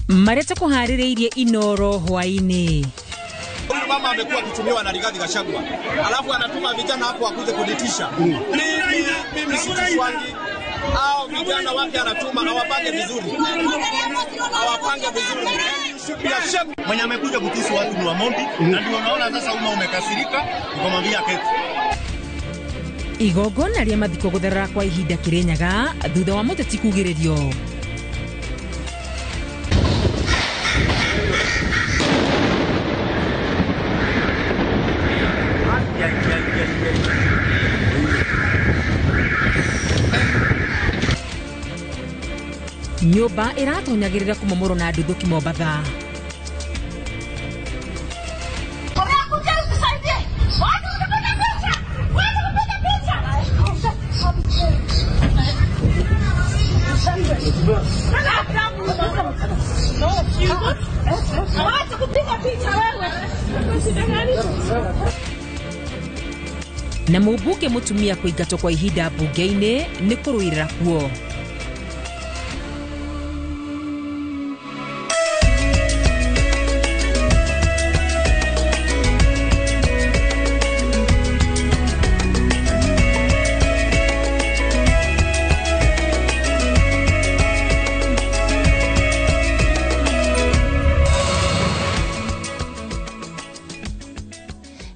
Marĩa tũkũharĩrĩirie Inoro hwaĩ-inĩ. Huyu mama amekuwa akitumiwa na Rigathi Gachagua, alafu anatuma vijana hapo wakuje kunitisha. Mimi sitishwangi. Hao vijana wake anatuma awapange vizuri, awapange vizuri. Mwenye amekuja kutisi watu ni Wamombi, na ndio unaona sasa umma umekasirika, ukamwambia keti. Igongona rĩa mathiko gũtherera kwa ihinda Kirinyaga thutha wa mũteti kugĩrĩrio. Nyũmba ĩratonyagĩrĩra kũmomorwo na nduthũki Mombatha. Na mũmbunge mũtumia kũingatwo kwa ihinda mbunge-inĩ nĩ kũrũĩrĩra kuo.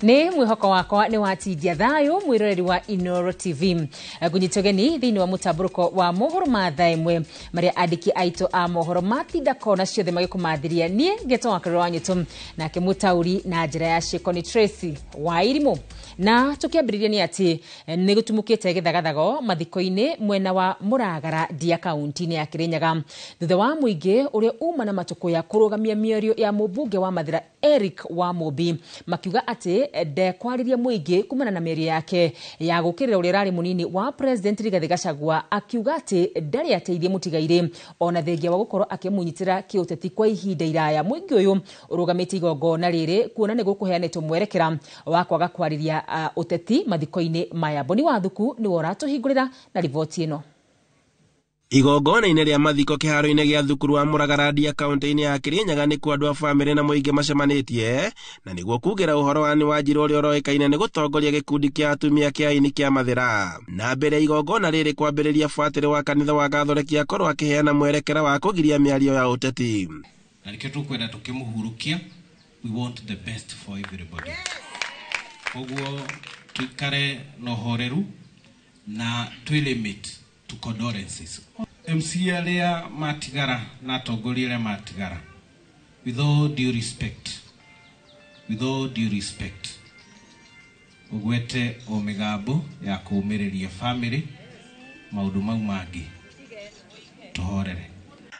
Nĩ mwĩhoko wakwa nĩ watindia thayũ mwĩroreri wa Inoro TV. Ngũnyita ũgeni thĩinĩ wa mũtambũrũko wa mohoro ma thaa ĩmwe marĩa andĩki aitũ a mohoro matinda kona ciothe magĩkũmathĩria. Niĩ ngetwo wa Karũra wa Nyũtũ, nake mũtaũri na njĩra ya ciĩko nĩ Tracy Wairimũ. Na tũkĩambĩrĩria nĩ atĩ nĩ gũtumũkĩte gĩthagathago mathiko-inĩ mwena wa Mũragara Ndia kaunti-inĩ ya Kirinyaga thutha wa mũingĩ ũrĩa uma na matũkũya kũrũgamia mĩario ya mũmbunge wa Mathĩra Eric Wamũmbi makiuga atĩ ndekwarĩria mũingĩ kumana na mĩario yake ya gũkĩrĩra ũrĩa ũrarĩ mũnini wa President Rigathi Gachagua, akiuga atĩ ndarĩ ateithie mũtigairĩ ona thengia wa gũkorwo akĩmũnyitĩra kĩũteti kwa ihinda iraya. Mũingĩ ũyũ ũrũgamĩtie igongona rĩrĩ kuona nĩ gũkũheanĩtwo mwerekera wa kwaga kwarĩria ũteti mathiko-inĩ maya. Boni Wathuku nĩwe ũratũhingũrĩra na riboti ĩno. Igongona-inĩ rĩa mathiko kĩharo-inĩ gĩa thukuru wa Mũragara Ndia kaunti-inĩ ya Kirinyaga nĩkuo andũ a bamĩrĩ na mũingĩ macemanĩtie na nĩguo kugĩra ũhoro wa Nĩ Wanjirũ ũrĩa ũroĩkaine nĩ gũtongoria gĩkundi kĩa atumia kĩa aini kĩa Mathĩra. Na mbere igongona rĩrĩ kwambĩrĩria, buatĩrĩ wa kanitha wa Gathoreki akorwo akĩheana mwerekera wa kũgiria mĩario ya ũteti. Na nĩkĩo tũkwenda tũkĩmũhurukia, we want the best for everybody. Koguo tuikare na ũhoreru na twĩ limit to condolences. MC arĩa matigara na atongoria arĩa matigara, with all due respect, with all due respect, ũgwete o mĩgambo ya kũũmĩrĩria family, maũndũ mau mangĩ tũhorere.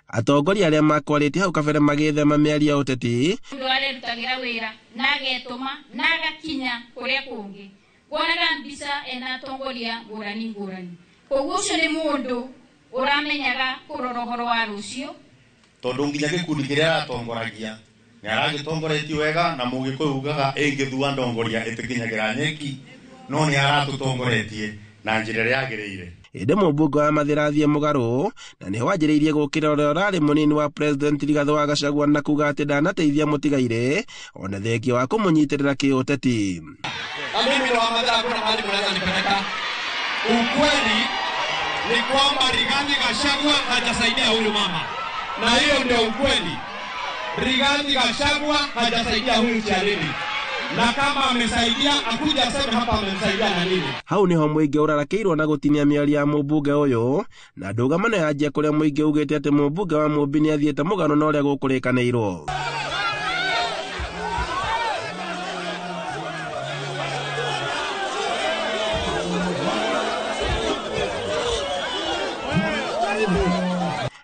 Atongoria arĩa makwarĩtie hau kabere magĩthema mĩario ya ũteti. Mũndũ arerutagĩra wĩra na agetũma na agakinya kũrĩa kũngĩ, wonaga mbica ena atongoria ngũrani ngũrani. Koguo ũcio nĩ mũndũ ũramenyaga kũrora ũhoro wa rũciũ, tondũ nginya gĩkundi kĩrĩa aratongoragia nĩ aragĩtongoretie wega, na mũgĩkũyũ ugaga ĩngĩthua ndongoria ĩtĩkinyagĩra nyeki, no nĩ aratũtongoretie na njĩra ĩrĩa yagĩrĩire. Ĩndĩ mũmbunge wa Mathĩra athiĩ mũgarũ na nĩho wanjĩrĩirie gũkĩra ũrĩa ũrarĩ mũnini wa President Rigathi wa Gachagua na kuga atĩ ndanateithia mũtigairĩ ona thengia wa kũmũnyitĩrĩra kĩũteti. Na mimi wa Mathĩra hakuna mahali mnaweza nipeleka. Ukweli ni kwamba Rigathi Gachagua hajasaidia huyu mama, na hiyo ndio ukweli. Rigathi Gachagua hajasaidia huyu Chialili, na kama amesaidia akuja aseme hapa amemsaidia na nini. Hau niho mũingĩ ũrarakĩirwo na gũtinia mĩario ya mũmbunge ũyũ, na ndũgamano yanjia kũrĩa mũingĩ ugĩte atĩ mũmbunge wa Mũmbi nĩ athiĩte mũgarũ na ũrĩa gũkũrĩkanĩirwo.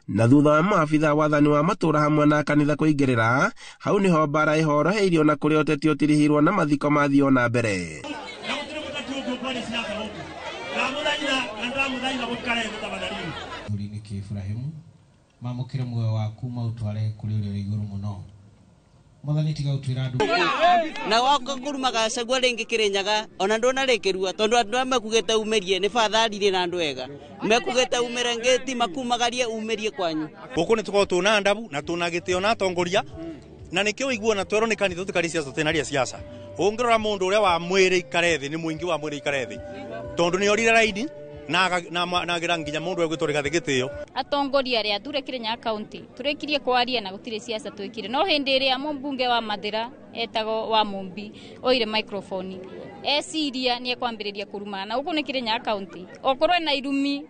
Na thutha wa maabitha wathani wa matũra hamwe na kanitha kũingĩrĩra, hau niho mbara ĩhoroheirio na kũrĩa ũteti ũtirihirwo na mathiko mathiĩ na mbere. Thuri-inĩ kĩ Ibrahimu, mamũkĩre muoyo waku maũtware kũrĩ ũrĩa ũrĩ igũrũ mũno. Mwathani tiga gũtuĩra andũ. Na wako kuruma Gachagua ringi Kirinyaga ona ndunarikirua tondu andu aya mekugite umirie ni fatharire na andu ega mekugite umire ngiti makumagarie umirie kwanyu. Guku ni tukorwo tuna ndabu na tuna gitio na atongoria na nikio igua na twerwo ni kanitha tukari siasa tunaria siasa. Ungirora mundu uria wa mwiri ikare thi ni muingi wa mwiri ikare thi tondu ni orire raini na agira nginya mundu egwitwo Rigathi gitio. Atongoria aria athure Kirinyaga county turikirie kwaria na gutire siasa twikire no hindi iria mumbunge wa Mathira etagwo wa Mumbi oire microphone eciria ni ekwambiriria kurumana na guku ni Kirinyaga county okorwo na irumi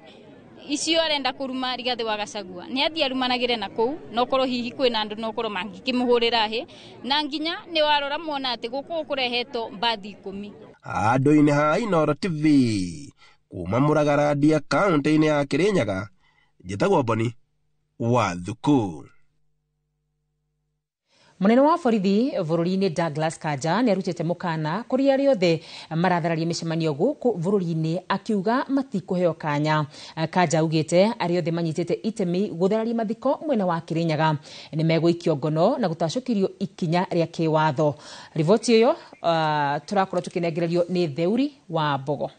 icio arenda kuruma Rigathi wa Gachagua ni athie arumanagire na kuu no korwo hihi kwina andu no korwo mangikimuhurira hi na nginya ni warora mona ati guku kurehetwo mbathi 10. Andu-ini ha Inooro TV kuma Muragaradia kaunti-ini ya Kirinyaga, njĩtagwo Boni wa Thuku. Munene wa borithi bũrũri-inĩ Douglas Kanja nĩarutĩte mũkana kũrĩ arĩa othe marathararia mĩcemanio gũkũ bũrũri-inĩ akiuga matikũheo kanya. Kanja augĩte arĩa othe manyitĩte itemi gũthararia mathiko mwena wa Kirinyaga nĩmegũikio ngono na gũtacũkĩrio ikinya rĩa kĩwatho. Riboti ĩyo tũrakorwo tũkĩnengererio nĩ Theuri wa Mbogo.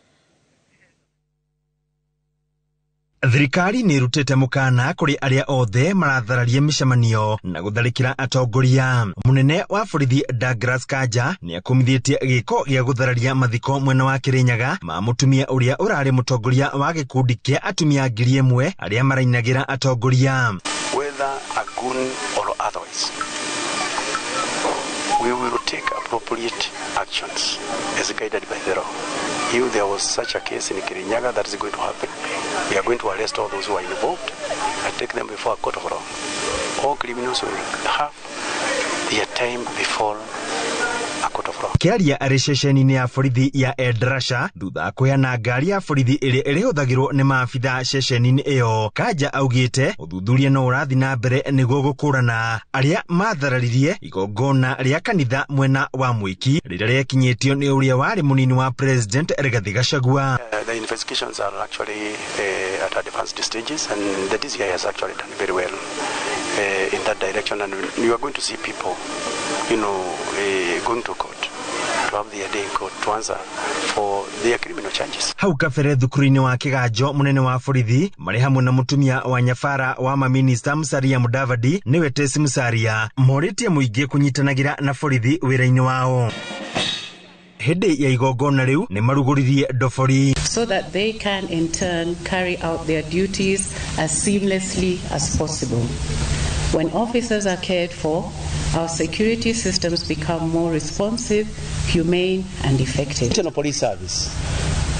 Thirikari nĩ ĩrutĩte mũkana kũrĩ arĩa othe marathararia mĩcemanio na gũtharĩkĩra atongoria. Mũnene wa borithi Douglas Kanja nĩ akũmithĩtie gĩko gĩa gũthararia mathiko mwena wa Kirinyaga ma mũtumia ũrĩa ũrarĩ mũtongoria wa gĩkundi kĩa atumia 1000 arĩa marainagĩra atongoria. Whether a gun or otherwise, we will take appropriate actions as guided by the law. If there was such a case in Kirinyaga that is going to happen, we are going to arrest all those who are involved and take them before a court of law. All criminals will have their time before a court of law. Kĩaria arĩ ceceni-inĩ ya borithi ya Eldrasha thutha kũheana ngari ya borithi ĩrĩa ĩrĩhũthagĩrwo nĩ maabitha ceceni-inĩ ĩyo, Kanja augĩte ũthuthuria no ũrathiĩ na mbere nĩguo gũkũrana arĩa mathararirie igongona rĩa kanitha mwena wa Mwiki rĩrĩa rĩekinyĩtio nĩ ũrĩa warĩ mũnini wa President Rigathi Gachagua. The investigations are actually at advanced stages and the DCI has actually done very well in that direction, and you are going to see people, you know, going to court to have their day in court to answer for their criminal charges. Hau kabere thukuru-inĩ wa Kiganjo, mũnene wa borithi marĩ hamwe na mũtumia wa Nyabara wa maminista Musalia Mudavadi nĩwe Tesi Musalia morĩtie mũingĩ kũnyitanagĩra na borithi wĩra-inĩ wao. Hĩndĩ ya igongona rĩu nĩ marugũririe ndobori so that they can in turn carry out their duties as seamlessly as possible. When officers are cared for, our security systems become more responsive, humane, and effective. National Police Service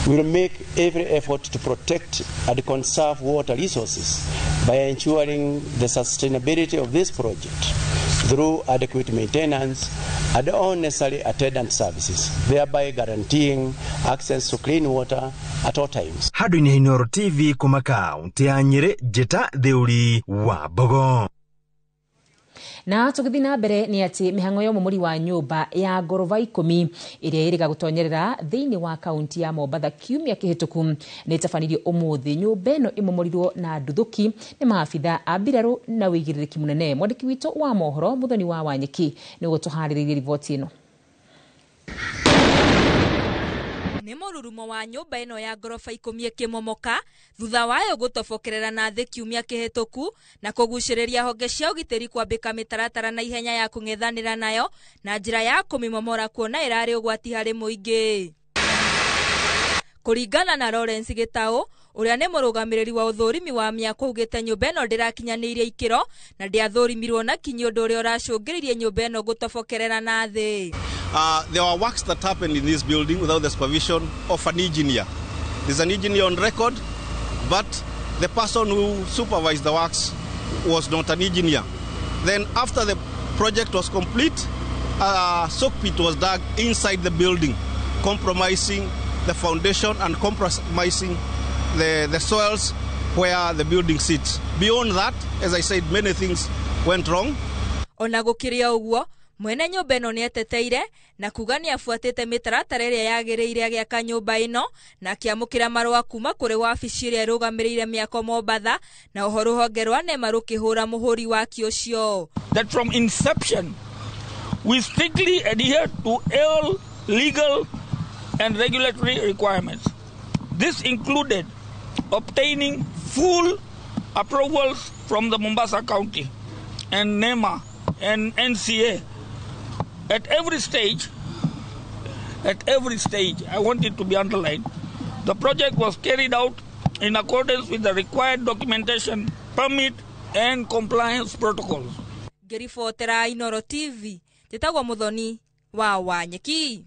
will make every effort to protect and conserve water resources by ensuring the sustainability of this project through adequate maintenance and all necessary attendant services, thereby guaranteeing access to clean water at all times. Handũ-inĩ Inooro TV kuma kaunti ya Nyĩrĩ, Njĩta Theuri wa Mbogo. Na tũgĩthiĩ na mbere nĩ atĩ mĩhang'o ya ũmomori wa nyũmba ya ngoroba 10 ĩrĩa ĩrĩga gũtonyerera thĩinĩ wa kaunti ya Mombatha kiumia kĩhĩtũku nĩ ĩtabanirio ũmũthĩ. Nyũmba ĩno ĩmomorirwo na nduthũki nĩ maabitha a mbirarũ na wĩigĩrĩrĩki mũnene. Mwandĩki witũ wa mohoro Mũthoni wa Wanyeki nĩwe ũtũharĩrĩirie riboti ĩno. Nĩ mũrurumo wa nyũmba ĩno ya ngoroba 10 ĩkĩmomoka thutha wayo gũtobokerera na thĩ kiumia kĩhĩtũku na kũgucĩrĩria honge cia ũgitĩri kwambĩka mĩtaratara na ihenya ya kũng'ethanĩra nayo na njĩra ya kũmĩmomora kuona ĩrarĩ ũgwati harĩ mũingĩ. Kũringana na Lawrence Gĩtaũ ũrĩa nĩ mũrũgamĩrĩri wa ũthũrimi wa mĩako augĩte nyũmba ĩno ndĩrakinyanĩirie ikĩro na ndĩathũrimirwo na kinyi ũndũ ũrĩa ũracũngĩrĩirie nyũmba ĩno gũtobokerera na thĩ. There were works that happened in this building without the supervision of an engineer. There's an engineer on record, but the person who supervised the works was not an engineer. Then after the project was complete, a soak pit was dug inside the building, compromising the foundation and compromising the soils where the building sits. Beyond that, as I said, many things went wrong. Ona gũkĩrĩ o ũguo, mwene nyũmba ĩno nĩeteteire na kuga nĩabuatĩte mĩtaratara ĩrĩa yagĩrĩire agĩaka nyũmba ĩno na akĩamũkĩra marũa kuma kũrĩ wabici ĩrĩa ĩrũgamĩrĩire mĩako Mombatha na oho rũhonge rwa NEMA rũkĩhũra mũhũri waki ũcio. That from inception We strictly adhere to all legal and regulatory requirements. This included obtaining full approvals from the Mombasa County and NEMA and NCA. At every stage, I want it to be underlined, the project was carried out in accordance with the required documentation, permit and compliance protocols. Ngĩribotera Inoro TV, njĩtagwo Muthoni wa Wanyeki.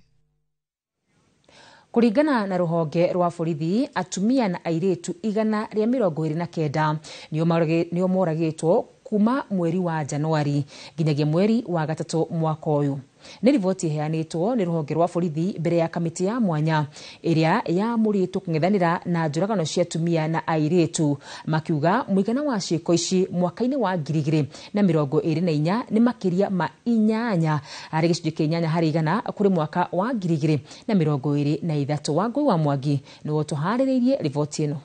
Kũringana na rũhonge rwa borithi, atumia na airĩtu 129 nĩo moragĩtwo kuma mweri wa Januari nginyagia mweri wa gatatũ mwaka ũyũ. Nĩ riboti ĩheanĩtwo nĩ rũhonge rwa borithi mbere ya kamĩtĩ ya mwanya ĩrĩa yamũrĩtwo kũng'ethanĩra na njũragano cia atumia na airĩtu, makiuga mũigana wa ciĩko ici mwaka-inĩ wa 2024 nĩ makĩria ma 8 harĩ gĩcunjĩ kĩa 8 harĩ igana kũrĩ mwaka wa 2023. Wangũi wa Mwangi nĩwe ũtũharĩrĩirie riboti ĩno.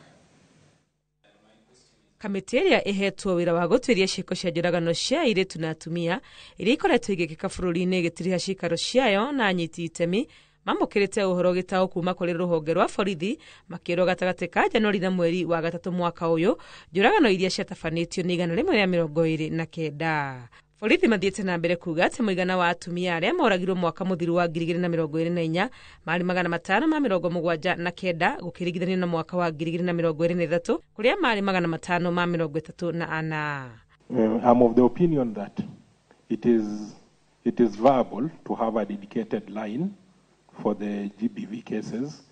Kamĩtĩ ĩrĩa ĩhetwo wĩra wa gũtuĩria ciĩko cia njũragano cia airĩtu na atumia iria ikoretwo igĩkĩka bũrũri-inĩ ĩgĩtiriha ciikaro ciayo na anyiti itemi mamũkĩrĩte ũhoro gĩtaũ kuma kũrĩ rũhonge rwa borithi makĩrwo gatagatĩ ka Januari na mweri wa gatatũ mwaka ũyũ njũragano iria ciatabanĩtio nĩ 129. Borithi mathiĩte na mbere kuga atĩ mũigana wa atumia arĩa moragirwo mwaka mũthiru wa 2024 marĩ 579 gũkĩringithanio na mwaka wa 2023 kũrĩa marĩ 534. I'm of the opinion that it is viable to have a dedicated line for the GBV cases,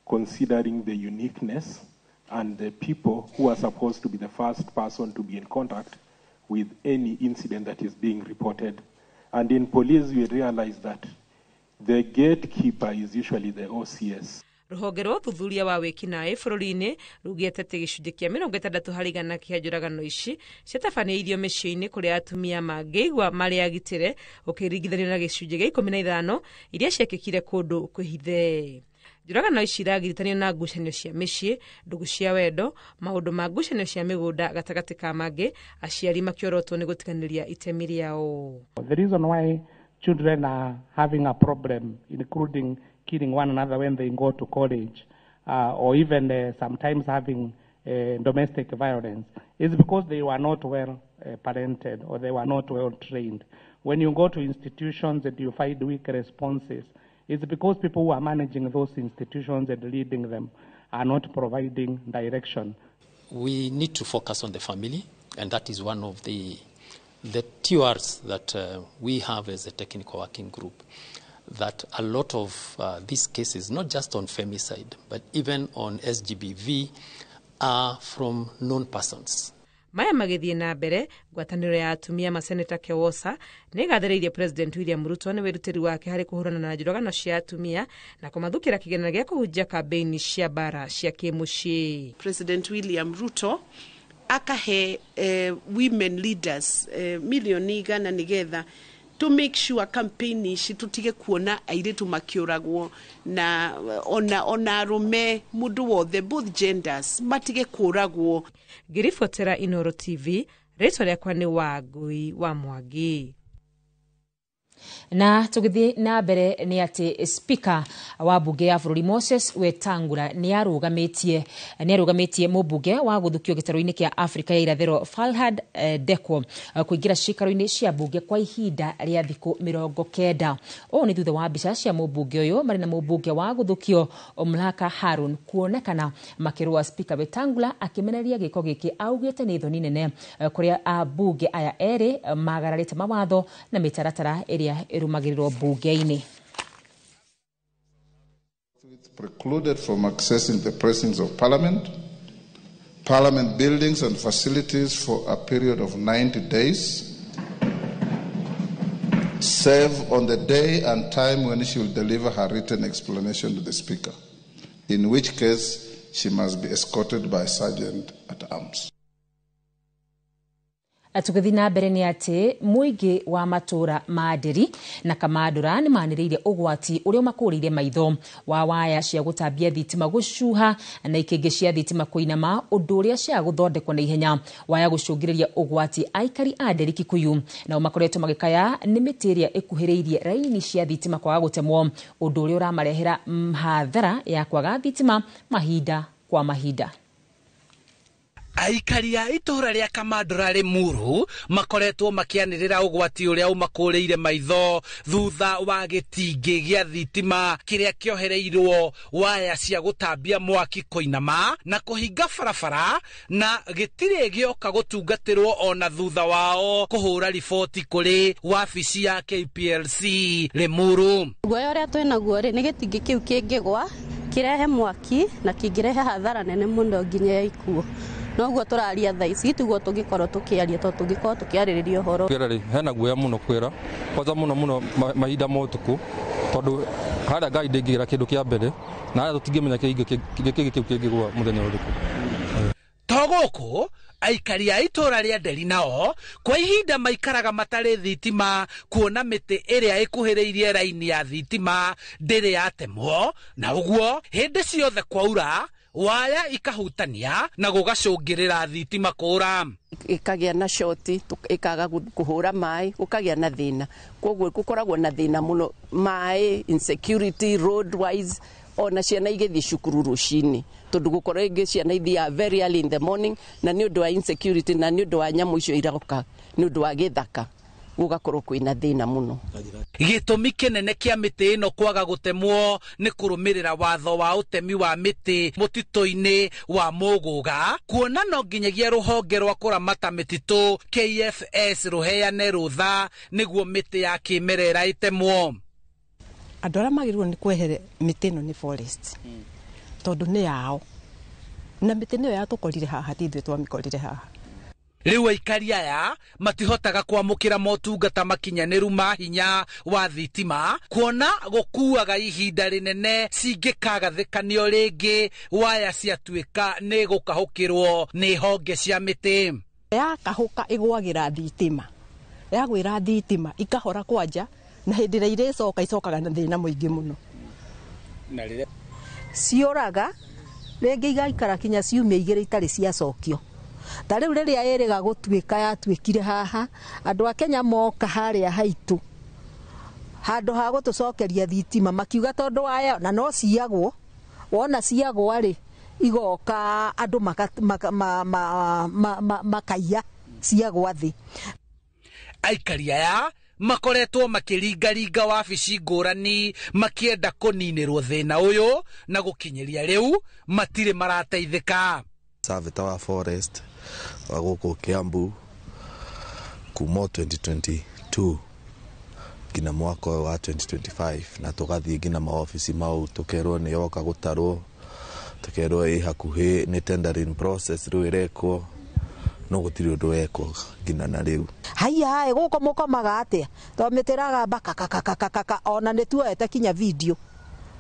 considering the uniqueness and the people who are supposed to be the first person to be in contact with any incident that is being reported. And in police, we realize that the gatekeeper is usually the OCS. Rũhonge rwa ũthuthuria wa wĩkinaĩ bũrũri-inĩ rugĩte atĩ gĩcunjĩ kĩa 60 harĩ igana kĩa njũragano ici ciatabanĩirio mĩciĩ-inĩ kũrĩa atumia mangĩigua marĩ agitĩre ũkĩringithanio na gĩcunjĩ gĩa 15 iria ciekĩkire kũndũ kwĩhithe. Njũragano ici iragiritanio na ngucanio cia mĩciĩ, ndũgũ cia wendo, maũndũ ma ngucanio cia mĩgũnda gatagatĩ ka mangĩ, aciari makĩorotwo nĩ gũtiganĩria itemi rĩao. The reason why children are having a problem, including killing one another when they go to college, or even sometimes having domestic violence, is because they were not well parented or they were not well trained. When you go to institutions and you find weak responses, it's because people who are managing those institutions and leading them are not providing direction. We need to focus on the family, and that is one of the TRs that we have as a technical working group, that a lot of these cases, not just on femicide, but even on SGBV, are from known persons. Maya magĩthiĩ na mbere, ngwatanĩro ya atumia maseneta Kewosa nĩ ĩgathĩrĩirie President William Ruto nĩ wĩrutĩri wake harĩ kũhũrana na njũragano cia atumia na kũmathukĩra kĩgĩna gĩa kũhunjia kambĩini cia mbara cia kĩmũciĩ. President William Ruto akahe women leaders milioni 100 nĩgetha to make sure campaign ici tutige kuona airĩtu makĩũragwo na ona arũme mũndũ wothe, both genders matige kũragwo. Ngĩribotera Inoro TV, rĩtwa rĩakwa nĩ Wangũi wa Mwangi. Na tũgĩthiĩ na mbere nĩ atĩ speaker wa bunge ya bũrũri Moses Wetangula nĩ arũgamĩtie mũmbunge wa gũthukio gĩtarũ-inĩ kĩa Afrika ya irathĩro Falhad Dekwo kũingĩra ciikaro-inĩ cia bunge kwa ihinda rĩa thikũ 90. Ũũ nĩ thutha wa mbica cia mũmbunge ũyũ marĩ na mũmbunge wa gũthukio Omlaka Harun kuonekana makĩrũa. Speaker Wetangula akĩmenereria gĩko gĩkĩ augĩte nĩ thoni nene kũrĩa ambunge aya erĩ magararĩte mawatho na mĩtaratara ĩrĩa ĩrũmagĩrĩrwo bunge-inĩ. Precluded from accessing the precincts of Parliament, Parliament buildings and facilities for a period of 90 days, save on the day and time when she will deliver her written explanation to the Speaker, in which case she must be escorted by a sergeant at arms. Tũgĩthiĩ na mbere nĩ atĩ mũingĩ wa matũra ma Nderi na Kamandũra nĩ manĩrĩire ũgwati ũrĩa ũmakũrĩire maitho wa waya cia gũtambia thitima gũcuha na ikĩngĩ cia thitima kũinama, ũndũ ũrĩa cia gũthondekwo na ihenya waya gũcũngĩrĩria ũgwati. Aikari a Nderi Kikuyu nao makoretwo magĩkaya nĩ mĩtĩ ĩrĩa ĩkuhĩrĩirie raini cia thitima kwaga gũtemwo, ũndũ ũrĩa ũramarehera hathara ya kwaga thitima mahinda kwa mahinda. Aikari a itũũra rĩa Kamandũra Rĩmuru makoretwo makĩanĩrĩra ũgwati ũrĩa ũmakũrĩire maitho thutha wa gĩtingĩ gĩa thitima kĩrĩa kĩohereirwo waya cia gũtambia mwaki kũinama na kũhinga barabara, na gĩtirĩ gĩoka gũtungatĩrwo ona thutha wao kũhũra riboti kũrĩ wabici ya KPLC Rĩmuru. Guoya ũrĩa twĩnaguo rĩ, nĩ gĩtingĩ kĩu kĩngĩgwa kĩrehe mwaki na kĩngĩrehe hathara nene mũno nginya ya ikuũ. Noguo tũraria thaa ici tiguo tũngĩkorwo tũkĩaria, tondũ tũngĩkorwo tũkĩarĩrĩria ũhoro. Kwĩra rĩ, hena guoya mũno kwĩra kwanza mũno mũno mahinda ma ũtukũ, tondũ harĩa ngari ndĩngĩgera kĩndũ kĩa mbere na harĩa tũtingĩmenya kĩngĩ kĩu kĩngĩgwa mũthenya ũrĩkũ. To gũkũ aikari a itũũra rĩa Nderi nao kwa ihinda maikaraga matarĩ thitima, kuona mĩtĩ ĩrĩa ĩkuhĩrĩirie raini ya thitima ndĩrĩ yatemwo, na ũguo hĩndĩ ciothe kwaura waya ikahutania na gũgacũngĩrĩra thitima kũra, ĩkagĩa na shoti, ĩkaga kũhũra maĩ, gũkagĩa na thĩna. Koguo gũkoragwo na thĩna mũno, maĩ, insecurity, road wise, ona ciana igĩthiĩ cukuru rũcinĩ, tondũ gũkorwo ĩngĩ ciana ithiaga very early in the morning, na nĩ ũndũ wa insecurity na nĩ ũndũ wa nyamũ icio iroka nĩ ũndũ wa gĩthaka, gũgakorwo kwĩna thĩna mũno. Gĩtũmi kĩnene kĩa mĩtĩ ĩno kwaga gũtemwo nĩ kũrũmĩrĩra watho wa ũtemi wa mĩtĩ mũtitũ-inĩ wa Mũgũga, kuona no nginyagia rũhonge rwa kũramata mĩtitũ KFS rũheane rũtha nĩguo mĩtĩ ya kĩmerera ĩtemwo. Andũ arĩa magĩrĩirwo nĩ kwehere mĩtĩ ĩno nĩ forest, tondũ nĩ yao, na mĩtĩ nĩyo yatũkorire haha, ti ithuĩ twamĩkorire haha. Rĩu aikari aya matihotaga kwamũkĩra motungata makinyanĩru ma hinya wa thitima, kuona gũkuaga ihinda rĩnene cingĩkagathĩkanio rĩngĩ waya ciatuĩka nĩ gũkahũkĩrwo nĩ honge cia mĩtĩ. Yakahũka ĩgwagĩra thitima, yagwĩra thitima ikahora kwanja, na hĩndĩ ĩrĩa irĩcoka icokaga na thĩna mũingĩ mũno. Ciũraga rĩngĩ igaikara kinya ciumia igĩrĩ itarĩ ciacokio. Ta rĩu rĩrĩa ĩrĩga gũtuĩka yatuĩkire haha, andũ a Kenya moka harĩa haitũ handũ ha gũtũcokeria thitima makiuga tondũ waya na no ciagwo, wona ciagwa rĩ igoka andũ makaiya ciagwa thĩ. Aikari aya makoretwo makĩringaringa wabici ngũrani makĩenda kũninĩrwo thĩna ũyũ, na gũkinyĩria rĩu matirĩ marateithĩka. Savita wa forest wa gũkũ Kiambu kuma 2022 nginya mwaka ũyũ wa 2025, na tũgathiĩ nginya maobici mau tũkerwo nĩ yoka gũtarwo, tũkerwo ĩ hakuhĩ nĩ tendering process rĩu ĩrekwo, no gũtirĩ ũndũ wekwo nginya na rĩu. Haiya gũkũ mũkomaga atĩa, tondũ mĩtĩ ĩragamba kakakakakaka, ona nĩ tuoete kinya video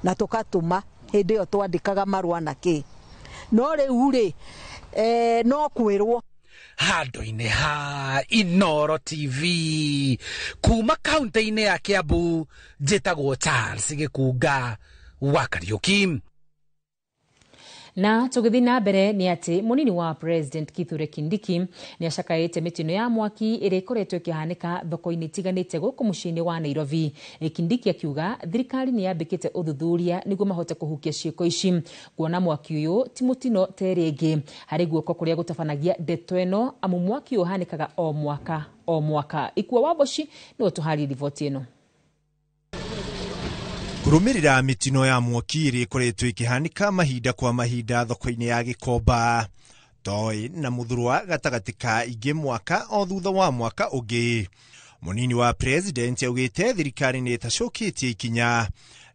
na tũkatũma hĩndĩ ĩyo twandĩkaga marũa na kĩ, no rĩu rĩ no kwĩrwo. Handũ-inĩ ha Inooro TV kuma kaunti-inĩ ya Kiambu, njĩtagwo Charles Gĩkunga wa Kariũki. Na tũgĩthiĩ na mbere nĩ atĩ mũnini wa President Kithure Kindiki nĩ acakaĩte mĩtino ya mwaki ĩrĩa ĩkoretwo ĩkĩhanĩka thoko-inĩ itiganĩte gũkũ mũciĩ-inĩ wa Nairobi. Kindiki akiuga thirikari nĩ yambĩkĩte ũthuthuria nĩguo mahote kũhukia ciĩko ici, kuona mwaki ũyũ ti mũtino ta ĩrĩa ĩngĩ harĩ guoko kũrĩa gũtabanagia ndeto ĩno, amu mwaki ũyũ ũhanĩkaga o mwaka o mwaka. Ikua wa Mboci nĩwe tũharĩrie riboti ĩno. Kũrũmĩrĩra mĩtino ya mwaki ĩrĩa ĩkoretwo ĩkĩhanĩka mahinda kwa mahinda thoko-inĩ ya Gĩkomba, Toi na Mũthurwa gatagatĩ ka ingĩ mwaka o thutha wa mwaka ũngĩ, mũnini wa president augĩte thirikari nĩ ĩtacũkĩtie ikinya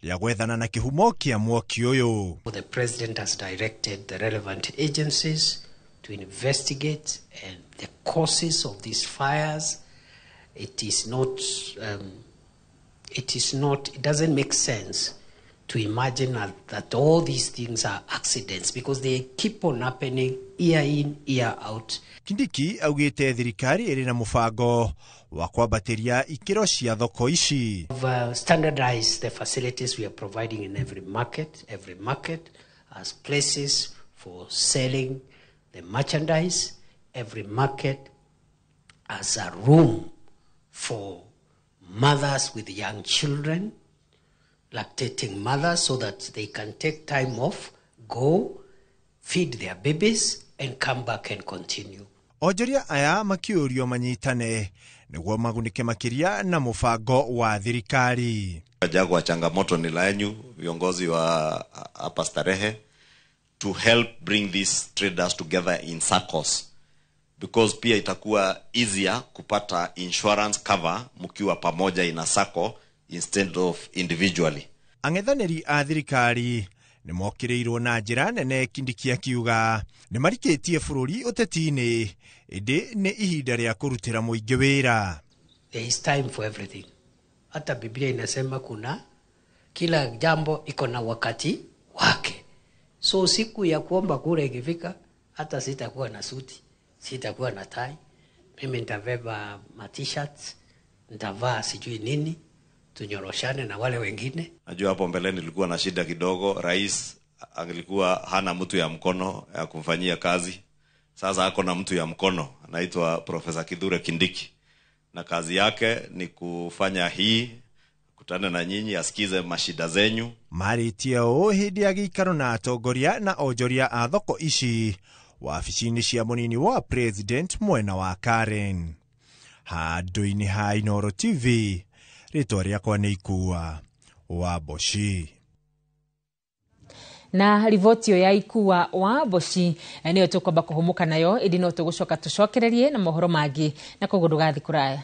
rĩa gwethana na kĩhumo kĩa mwaki ũyũ. The president has directed the relevant agencies to investigate and the causes of these fires. It is not, it doesn't make sense to imagine that all these things are accidents, because they keep on happening year in, year out. Kindiki augite thirikari ĩrĩ na mũbango wa kwambatĩria ikĩro cia thoko ici. We've standardized the facilities we are providing in every market. Every market has places for selling the merchandise. Every market has a room for mothers with young children, lactating mothers, so that they can take time off, go feed their babies, and come back and continue. Onjoria aya makiũrio manyitane nĩguo magunĩke makĩria na mũbango wa thirikari. Jagwa, changamoto ni lenyu viongozi wa hapa Starehe to help bring these traders together in circles, because pia itakuwa easier kupata insurance cover mkiwa pamoja in a circle instead of individually. Ang'ethanĩri a thirikari nĩ mokĩrĩirwo na njĩra nene, Kindiki akiuga nĩ marikĩtie bũrũri ũteti-inĩ, ĩndĩ nĩ ihinda rĩa kũrutĩra mũingĩ wĩra. There is time for everything. Hata Biblia inasema kuna kila jambo iko na wakati wake. So siku ya kuomba kura ikifika, hata sitakuwa na suti, sitakuwa na tai. Mimi nitabeba ma t-shirts, nitavaa sijui nini, tunyoroshane na wale wengine. Najua hapo mbeleni nilikuwa na shida kidogo, rais alikuwa hana mtu ya mkono ya kumfanyia kazi. Sasa ako na mtu ya mkono anaitwa Profesa Kithure Kindiki, na kazi yake ni kufanya hii, kutana na nyinyi, asikize mashida zenyu. Marĩtie ũũ hĩndĩ ya gĩikaro na atongoria na onjoria a thoko ici wabici-inĩ cia mũnini wa president mwena wa Karen. Handũ-inĩ ha Inooro TV, rĩtwa rĩakwa nĩ Ikua wa Mboci. Na riboti ya Ikua wa Mboci nĩyo tũkwamba kũhũmũka nayo, ĩndĩ no tũgũcoka tũcokererie na mohoro mangĩ, na koguo ndũgathiĩ kũraya.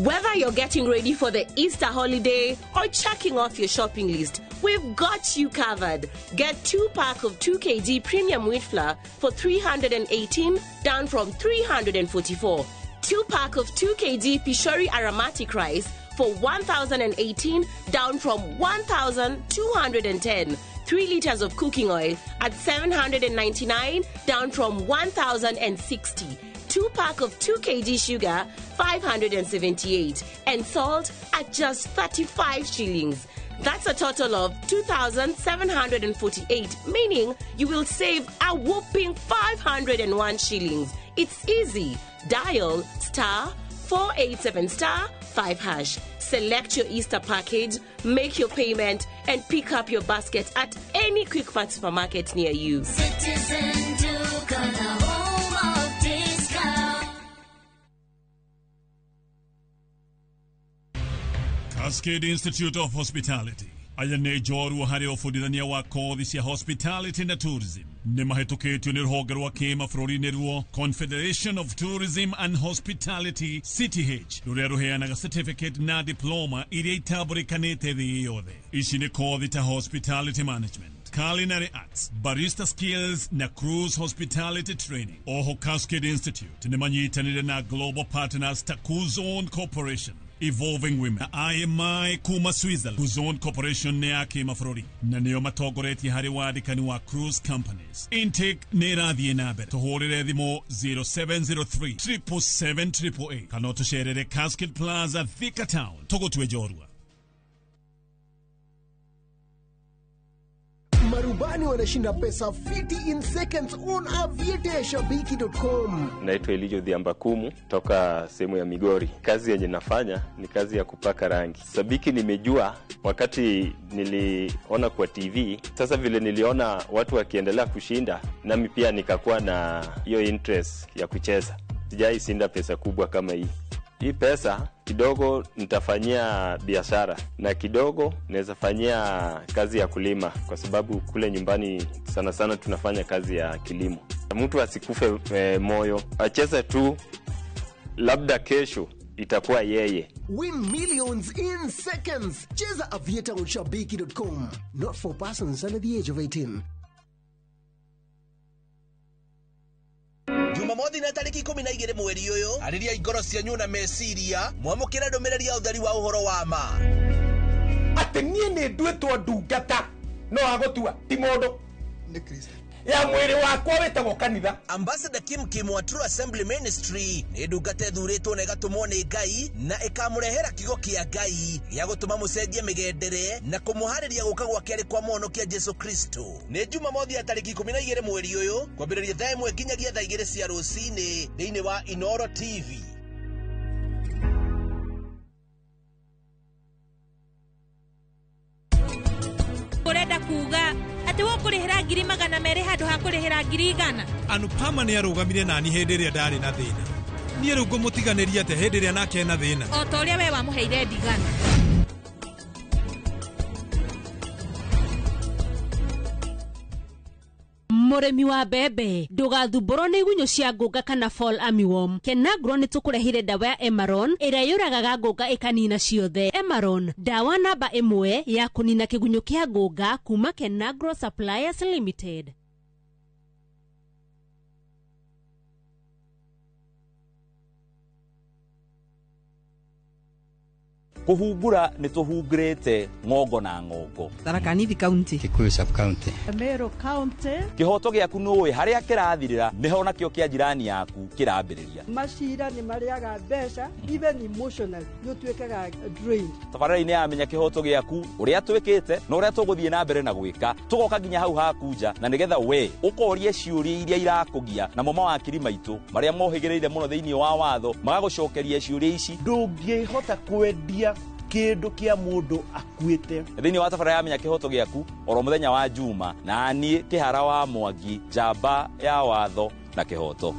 Whether you're getting ready for the Easter holiday or checking off your shopping list, we've got you covered. Get 2-pack of 2 kg premium wheat flour for 318, down from 344. 2-pack of 2 kg Pishori aromatic rice for 1,018, down from 1,210. 3 liters of cooking oil at 799, down from 1,060. 2-pack of 2 kg sugar, 578, and salt at just 35 shillings. That's a total of 2,748, meaning you will save a whopping 501 shillings. It's easy. Dial *487*5#. Select your Easter package, make your payment, and pick up your basket at any Quickmart supermarket near you. Citizen Duka, the home of discount. Cascade Institute of Hospitality aya nĩ njorua harĩ ũbundithania wa kothi cia hospitality na tourism nĩ mahĩtũkĩtio nĩ rũhonge rwa kĩmabũrũri ruo Confederation of Tourism and Hospitality CTH rũrĩa rũheanaga certificate na diploma iria itambũrĩkanĩte thĩ yothe. Ici nĩ kothi ta hospitality management, culinary arts, barista skills na cruise hospitality training. Oho Cascade Institute nĩ manyitanĩire na global partners ta Kuzon Corporation, Evolving Women, IMI kuma Switzerland. Kuzon Corporation nĩ ya kĩmabũrũri na nĩo matongoretie harĩ wandĩkani wa cruise companies. Intake nĩ ĩrathiĩ na mbere. Tũhũrĩre thimũ 0703 777 888 kana ũtũcerere Cascade Plaza, Thika Town. Tũgũtue njorua. Marubani wanashinda pesa fiti in seconds on aviateashabiki.com. Naitwa Elijo Dhiambakumu toka sehemu ya Migori. Kazi yenye nafanya ni kazi ya kupaka rangi. Sabiki nimejua wakati niliona kwa TV. Sasa vile niliona watu wakiendelea kushinda, nami pia nikakuwa na hiyo interest ya kucheza. Sijai shinda pesa kubwa kama hii. Hii pesa kidogo nitafanyia biashara na kidogo naweza fanyia kazi ya kulima, kwa sababu kule nyumbani sana sana tunafanya kazi ya kilimo. Mtu asikufe moyo, acheze tu, labda kesho itakuwa yeye. Win millions in seconds. Cheza Aviator on shabiki.com. Not for persons under the age of 18. Jumamothi na tariki 12 mweri uyu, arĩria ngoro cianyu na meciria mwamũkĩre ndũmĩrĩri ya ũtheri wa ũhoro wa ma. Atĩ niĩ nĩ nduĩtwo ndungata no agũtua ti mũndũ nĩ Kristo ya mwĩrĩ wakwa wĩtagwo kanitha. Ambassador Kim Kim wa True Assembly Ministry nĩ ndungata ĩthurĩtwo na ĩgatũmwo nĩ Ngai na ĩkamũrehera kiugo kĩa Ngai gĩa gũtũma mũcenjie mĩgendere na kũmũharĩria gũka gwa kerĩ kwa mũhonokia Jesu Kristo. Nĩ Jumamothi ya tarĩki 12 mweri ũyũ kwambĩrĩria thaa 1 nginyagia thaa 2 cia rũcinĩ thĩinĩ wa Inoro TV. Urenda kuga atĩ wokũrĩhĩra 200,000 handũ ha kũrĩhĩra 100,000. Anupama nĩ arũgamire nani hĩndĩ ĩrĩa ndarĩ na thĩna. Niĩ rĩu ngũmũtiganĩria atĩa hĩndĩ ĩrĩa nake ena thĩna? O ta ũrĩa we wamũheire ndigana. Mũrĩmi wa mbembe, ndũgathumbũrwo nĩ igunyũ cia ngũnga kana fall armyworm. Kenagro nĩ tũkũrehire ndawa ya Emaron ĩrĩa yũragaga ngũnga ĩkanina ciothe. Emaron, ndawa namba 1 ya kũnina kĩgunyũ kĩa ngũnga kuma Kenagro Suppliers Limited. Kũhungura nĩ tũhungurĩte ng'ongo na ng'ongo. Tharaka Nithi County, Kikuyu sub county, Meru County. Kĩhoto gĩaku nĩũĩ harĩa kĩrathirĩra nĩho nakĩo kĩa jirani yaku kĩrambĩrĩria. Macira nĩ marĩaga mbeca, even emotionally nĩ ũtuĩkaga drained. Tabarĩra-inĩ ya Menya Kĩhoto Gĩaku, ũrĩa twĩkĩte na ũrĩa tũgũthiĩ na mbere na gwĩka, tũgoka nginya hau haku nja na nĩgetha we ũkorie ciũria iria irakũgia, namo mawakiri maitũ marĩa mohĩgĩrĩire mũno thĩinĩ wa watho magagũcokeria ciũria ici. Ndũngĩhota kwendia kĩndũ kĩa mũndũ akuĩte. Thĩinĩ wa tabarĩra ya Menya Kĩhoto Gĩaku oro mũthenya wa Juma, na niĩ Kĩhara wa Mwangi, njamba ya watho na kĩhoto.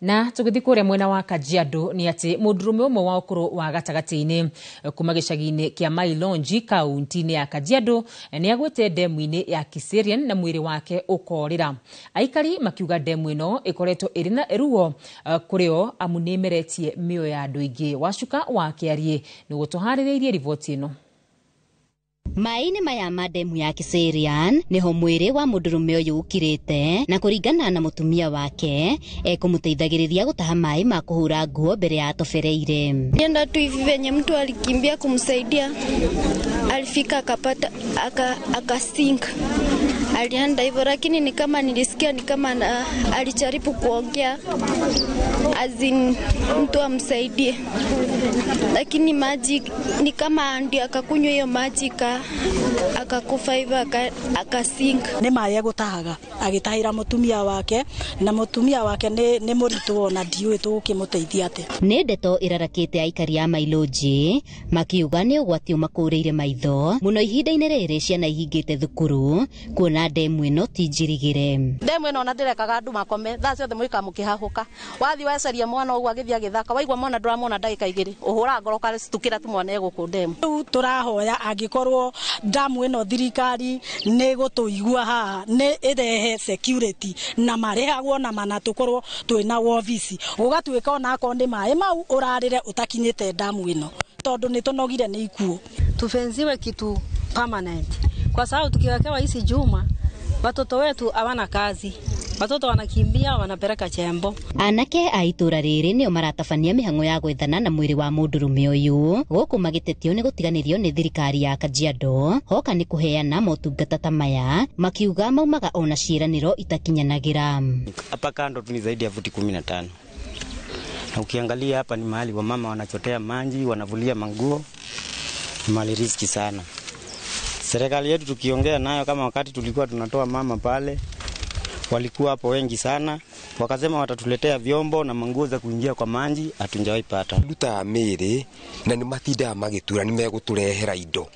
Na tũgĩthiĩ kũrĩa mwena wa Kajiado nĩ atĩ mũndũrũme ũmwe wa ũkũrũ wa gatagatĩ-inĩ kuma gĩcagi-inĩ kĩa Mailonji kaunti-inĩ ya Kajiado nĩ agwĩte ndemu-inĩ ya Kiserian na mwĩrĩ wake ũkorĩra. Aikari makiuga ndemu ĩno ĩkoretwo ĩrĩ na ruo kũrĩ o amu nĩ ĩmeretie mĩoyo ya andũ aingĩ. Wacuka wa Kĩariĩ nĩguo tũharĩrĩirie riboti ĩno. Maĩ-inĩ maya ma ndemu ya Kiserian niho mwĩrĩ wa mũndũrũme ũyũ ũkirĩte, na kũringana na mũtumia wake ekũmũteithagĩrĩria gũtaha maĩ ma kũhũra nguo mbere ya atobereire. Nienda tu hivi venye mtu alikimbia kumsaidia, alifika akapata akasink, alienda hivyo, lakini ni kama nilisikia ni kama alijaribu kuongea azin mtu amsaidie, lakini maji ni kama ndio akakunywa hiyo maji akakufa hivyo akasink. Nĩ maĩ egũtahaga agĩtahĩra mũtumia wake, na mũtumia wake nĩ mũritũ ona ndiũĩ tũgũkĩmũteithia atĩa. Nĩ ndeto ĩrarakĩte aikari a Mailonji makiuga nĩ ũgwati ũmakũrĩire maitho mũno ihinda-inĩ rĩrĩ ciana ihingĩte thukuru kuona ndemu ĩno ti njirigĩre. Ndemu ĩno ona ndĩrekaga andũ makome thaa ciothe mũika mũkĩhahũka, wathiĩ wacaria mwana ũguo agĩthiĩ agĩthaka, waigua mwana ndũramwona ndagĩka 2 ũhũra ngoro ũkacitukĩra tu mwana egũkũ ndemu. Rĩu tũrahoya angĩkorwo ndamu ĩno thirikari nĩ gũtũigua haha nĩ ĩrehe security na marĩhagwo na mana tũkorwo twĩna wobici gũgatuĩka ona akorwo nĩ maĩ mau ũrarĩre ũtakinyĩte ndamu ĩno tondũ nĩ tũnogire nĩ ikuũ. Tufenziwe kitu permanent kwa sababu tukiwekewa hizi juma watoto wetu hawana kazi, watoto wanakimbia wanapeleka chembo. Anake a itũra rĩrĩ nĩo maratabania mĩhang'o ya gwethana na mwĩrĩ wa mũndũrũme ũyũ gũkũ magĩtetio nĩ gũtiganĩrio nĩ thirikari ya Kajiado hoka nĩ kũheana motungata ta maya makiuga maumaga ona ciĩranĩro itakinyanagĩra. Hapa kando tu ni zaidi ya futi 15 na ukiangalia hapa ni mahali wamama wanachotea maji, wanavulia manguo, mahali riski sana. Serikali yetu tukiongea nayo, kama wakati tulikuwa tunatoa mama pale, walikuwa hapo wengi sana, wakasema watatuletea vyombo na manguo za kuingia kwa maji, hatunjawahi pata. Nduta mĩĩrĩ na nĩ matindaga magĩtura nĩ megũtũrehera indo.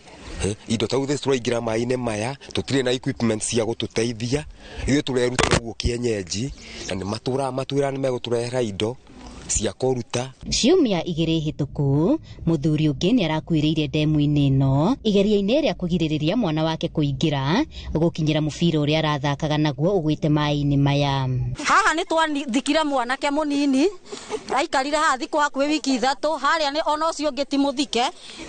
Indo ta ithuĩ tũraingĩra maĩ-inĩ maya tũtirĩ na equipment cia gũtũteithia, ithuĩ tũreruta ũguo kĩenyenji, na nĩ matũraga matwĩra nĩ megũtũrehera indo Cia kũruta. Ciumia 2 hĩtũku, mũthuri ũngĩ nĩ arakuĩrĩire ndemu-inĩ ĩno igeria-inĩ rĩa kũgirĩrĩria mwana wake kũingĩra gũkinyĩra mũbira ũrĩa arathakaga naguo ũgwĩte maĩ-inĩ maya. Haha nĩ twathikire mwanake mũnini aikarire haha thikũ hakuhĩ wiki 3 harĩa nĩ ona ũcio ũngĩ ti mũthike.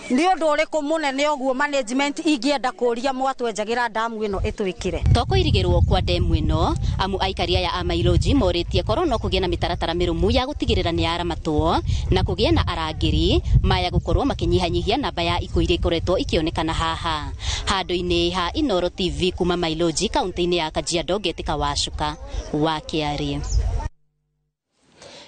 Nĩ ũndũ ũrĩkũ mũnene ũguo management ingĩenda kũria mwatwenjagĩra ndamu ĩno ĩtwĩkĩre? To kũirigĩrwo kwa ndemu ĩno, amu aikari aya a Mailoji morĩtie korwo no kũgĩe na mĩtaratara mĩrũmu ya gũtigĩrĩra nĩ yaramatwo na kũgĩe na arangĩri maya gũkorwo makĩnyihanyihia namba ya ikuũ iria ikoretwo ikĩonekana haha. Handũ-inĩ ha Inooro TV kuma Mailoji kaunti-inĩ ya Kajiado, Ngetika Wacuka wa Kĩarĩ.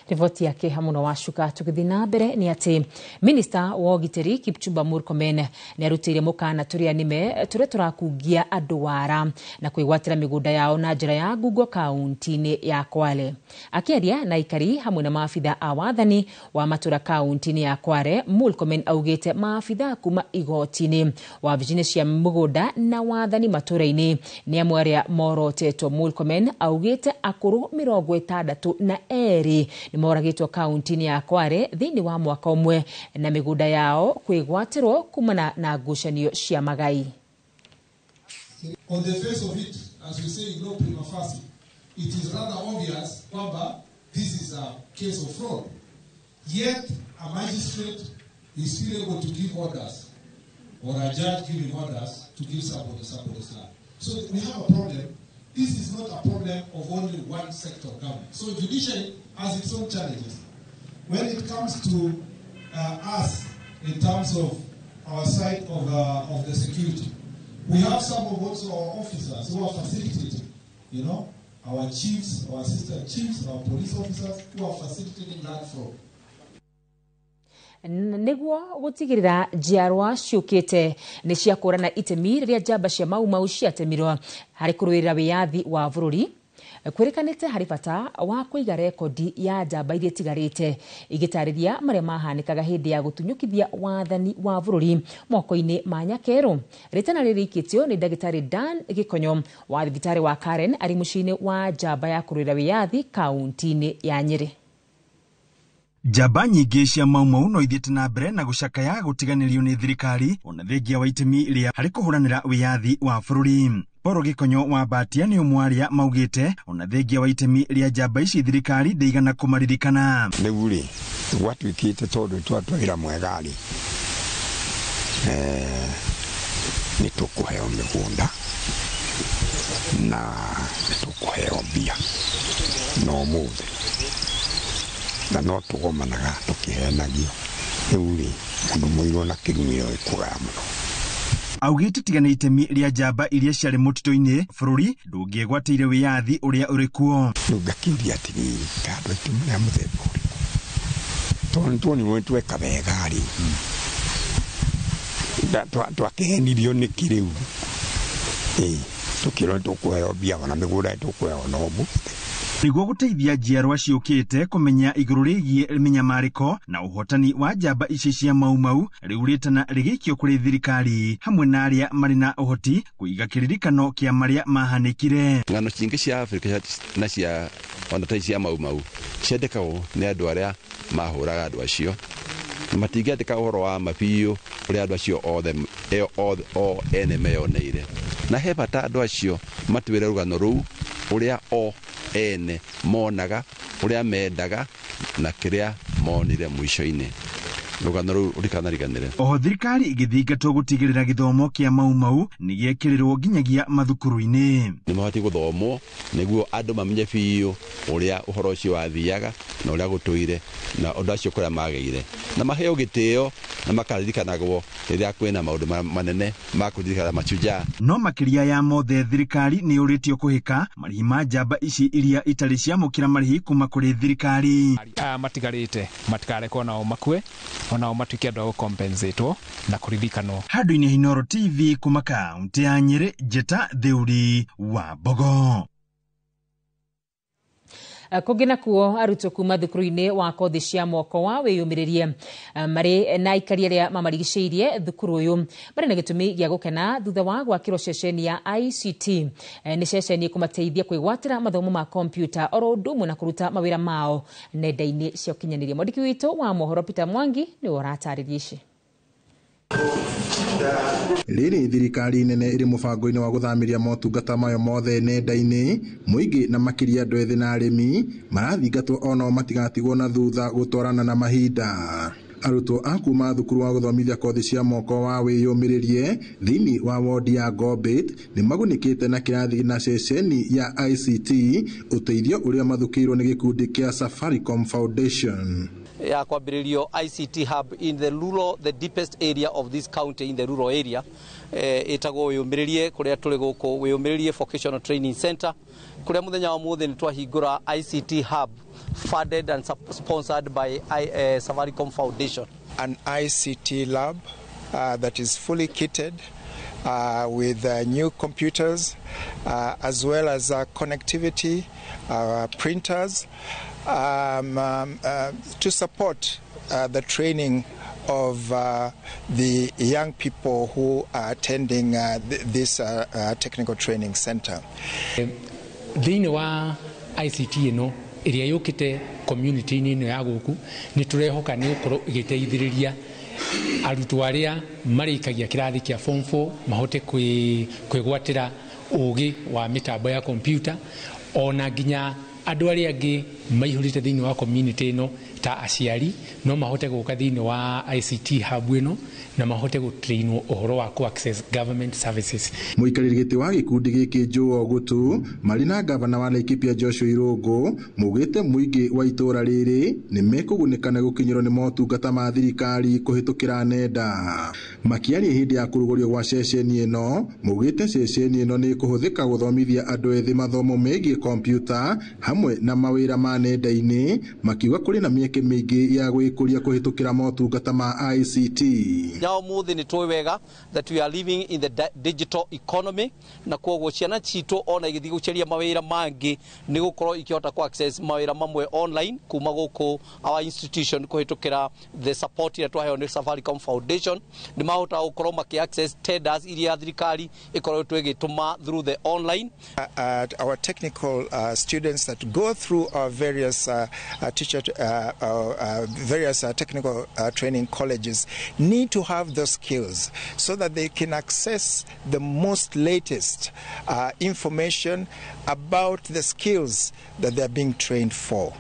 Riboti yake hamwe na Wacuka. Tũgĩthiĩ na mbere nĩ atĩ minista wa ũgitĩri Kipchumba Murkomen nĩ arutĩire mũkana tũrĩa nĩme tũrĩa tũrakungia andũ wara na kwĩgwatĩra mĩgũnda yao na njĩra ya ngungo kaunti-inĩ ya Kwale. Akĩaria na aikari hamwe na maabitha a wathani wa matũra kaunti-inĩ ya Kwale, Murkomen augĩte maabitha kuma igoti-inĩ, wabici-inĩ cia mĩgũnda na wathani matũra-inĩ nĩ amwe arĩa morotetwo. Murkomen augĩte akũrũ 62 nĩ moragĩtwo kaunti-inĩ ya Kwale thĩinĩ wa mwaka ũmwe na mĩgũnda yao kwĩgwatĩrwo kumana na ngucanio cia magai. On the face of it, as we say in law prima facie, it is rather obvious kwamba this is a case of fraud. Yet a magistrate is still able to give orders, or a judge giving orders to give somebody somebody's land. So we have a problem. This is not a problem of only one sector of government. So judiciary has its own challenges. When it comes to us, in terms of our side of the security, we have some of also our officers who are facilitating, you know, our chiefs, our assistant chiefs, our police officers who are facilitating land fraud. Nĩguo gũtigĩrĩra njiarwa ciũkĩte nĩ ciakũrana itemi rĩrĩa njamba cia Mau Mau ciatemirwo harĩ kũrũĩrĩra wĩyathi wa bũrũri, kwĩrĩkanĩte harĩ bata wa kũiga rekondi ya njamba iria itigarĩte igĩtarĩria marĩa mahanĩkaga hĩndĩ ya gũtunyũkithia wathani wa bũrũri moko-inĩ ma Nyakerũ. Rĩtana rĩrĩkĩtio nĩ ndagĩtarĩ Dan Gĩkonyo wa thibitarĩ wa Karen arĩ mũciĩ-inĩ wa njamba ya kũrũĩrĩra wĩyathi kaunti-inĩ ya Nyĩrĩ. Njamba nyingĩ cia Mau Mau no ithiĩte na mbere na gũcakaya gũtiganĩrio nĩ thirikari ona thengia wa itemi rĩa harĩ kũhũranĩra wĩyathi wa bũrũri. Paul Gĩkonyo wa Mbatia nĩ ũmwe arĩa maugĩte ona thengia wa itemi rĩa njamba ici thirikari ndĩigana kũmaririkana. Rĩu rĩ gwatuĩkĩte tondũ twatua wĩra mwega rĩ, nĩ tũkũheo mĩgũnda na nĩ tũkũheo mbia no ũmũthĩ na no tũgomanaga tũkĩhenagio. Rĩu rĩ mũndũ mũirũ na kĩrumĩro gĩkũgaya mũno. Augĩte tiga nĩ itemi rĩa njamba iria ciarĩ mũtitũ-inĩ, bũrũri ndũngĩegwatĩire wĩyathi ũrĩa ũrĩ kuo. Rĩu ngakĩũria atĩrĩrĩ, ta andũ aitũ marĩ a mũthemba ũrĩkũ? Tondũ nĩtuonirwo nĩtweka wega rĩ, twakĩhenirio nĩkĩ rĩu? Tũkĩrwo nĩtũkũheo mbia ona mĩgũnda nĩtũkũheo no ũmũthĩ. Nĩguo gũteithia njiarwa ciũkĩte kũmenya igũrũ rĩgiĩ mĩnyamarĩko na ũhotani wa njamba ici cia Mau Mau, rĩu rĩtana rĩgĩikio kũrĩ thirikari hamwe na arĩa marĩ na ũhoti kũiga kĩririkano kĩa marĩa mahanĩkire. Ng'ano nyingĩ cia Afrika na cia ona ta cia Mau Mau ciandĩkagwo nĩ andũ arĩa mahũraga andũ acio, matingĩandĩka ũhoro wa ma biũ ũrĩa andũ acio othe o ene meyoneire, na he bata andũ acio matuĩre rũgano rũu ũrĩa o ene monaga, ũrĩa mendaga na kĩrĩa monire mũico-inĩ. Rũgano rũu rũtikanariganĩre. Oho thirikari ĩgĩthingatwo gũtigĩrĩra gĩthomo kĩa Mau Mau nĩ gĩekĩrĩrwo nginyagia mathukuru-inĩ. Nĩ mabatiĩ gũthomwo nĩguo andũ mamenye biũ ũrĩa ũhoro ũcio wathiaga na ũrĩa gũtũire na ũndũ acio kũrĩa magĩire, na maheo gĩtĩo na makaririkanagwo rĩrĩa kwĩna maũndũ manene ma kũririkana mashujaa. No makĩria ya mothe thirikari nĩ yũrĩtio kũhĩka marĩhi ma njamba ici iria itarĩ ciamũkĩra marĩhi kuma kũrĩ thirikari. Aya matigarĩte matikarekwo nao makue, onao matuĩke andũ a gũkompensatwo na kũririkanwo. Handũ-inĩ Inooro TV kuma kaunti ya Nyĩrĩ, Njĩta Theuri wa Mbogo. Kũngĩ nakuo arutwo kuma thukuru-inĩ wa kothi cia moko wa wĩyũmĩrĩrie marĩ na aikari arĩa mamarigicĩirie thukuru ũyũ marĩ na gĩtũmi gĩa gũkena thutha wa gwakĩrwo ceceni ya ICT. Nĩ ceceni ĩkũmateithia kwĩgwatĩra mathomo ma kompiuta oro ũndũ ũmwe na kũruta mawĩra mao nenda-inĩ cia ũkinyanĩria. Mwandĩki witũ wa mohoro Peter Mwangi nĩwe ũratarĩria ici. Rĩrĩ thirikari nene ĩrĩ mũbango-inĩ wa gũthamĩria motungata mayo mothe nenda-inĩ, mũingĩ na makĩria andũ ethĩ na arĩmi marathingatwo onao matigatigwo na thutha gũtwarana na mahinda. Arutwo a kuma thukuru wa gũthomithia kothi cia moko wa wĩyũmĩrĩrie thĩinĩ wa wodi ya Gombit nĩ magunĩkĩte na kĩrathi na ceceni ya ICT, ũteithio ũrĩa mathukĩirwo nĩ gĩkundi kĩa Safaricom Foundation. Ya kwambĩrĩrio ICT hub in the rural, the deepest area of this county, in the rural area ĩtagwo wĩyũmĩrĩrie, kũrĩa tũrĩ gũkũ Wĩyũmĩrĩrie Vocational Training Center, kũrĩa mũthenya wa mũthĩ nĩ twahingũra ICT hub funded and sponsored by Safaricom Foundation. An ICT lab that is fully kitted with new computers as well as connectivity, printers, to support the training of the young people who are attending this technical training center. Thĩinĩ wa ICT ĩno ĩrĩa yũkĩte community-inĩ ĩno ya gũkũ, nĩ tũrehoka nĩ gũkorwo ĩgĩteithĩrĩria arutwo arĩa marĩkagia kĩrathi kĩa form 4 mahote kwĩgwatĩra ũgĩ wa mĩtambo ya kompiuta, ona nginya andũ arĩa angĩ maihũrĩte thĩinĩ wa community ĩno ta aciari no mahote gũka thĩinĩ wa ICT hub ĩno na mahote gũtrainwo ũhoro wa ku access government services. Mũikarĩri gĩtĩ wa gĩkundi gĩkĩ Joe Ogutu marĩ na gavana wa Laikipia Joshua Irũngũ maugĩte mũingĩ wa itũũra rĩrĩ nĩ mekũgunĩka na gũkinyĩrwo nĩ motungata ma thirikari kũhĩtũkĩra nenda. Makĩaria hĩndĩ ya kũrugũrio gwa ceceni ĩno, maugĩte ceceni ĩno nĩ ĩkũhũthĩka gũthomithia andũ ethĩ mathomo megiĩ kompiuta hamwe na mawĩra ma nenda-inĩ, makiuga kũrĩ na mĩeke mĩingĩ ya gwĩkũria kũhĩtũkĩra motungata ma ICT. Nyao mũthĩ nĩ tũĩ wega that we are living in the digital economy, na kwoguo ciana citũ ona igĩthiĩ gũcaria mawĩra mangĩ nĩ gũkorwo ikĩhota ku access mawĩra mamwe online kuma gũkũ our institution kũhĩtũkĩra the support ĩrĩa twaheo nĩ Safaricom Foundation. Nĩ mahota gũkorwo makĩ access tenders iria thirikari ĩkoretwo ĩgĩtũma through the online. Our technical students that go through our various teacher various technical training colleges need to have those skills so that they can access the most latest information about the skills that they are being trained for.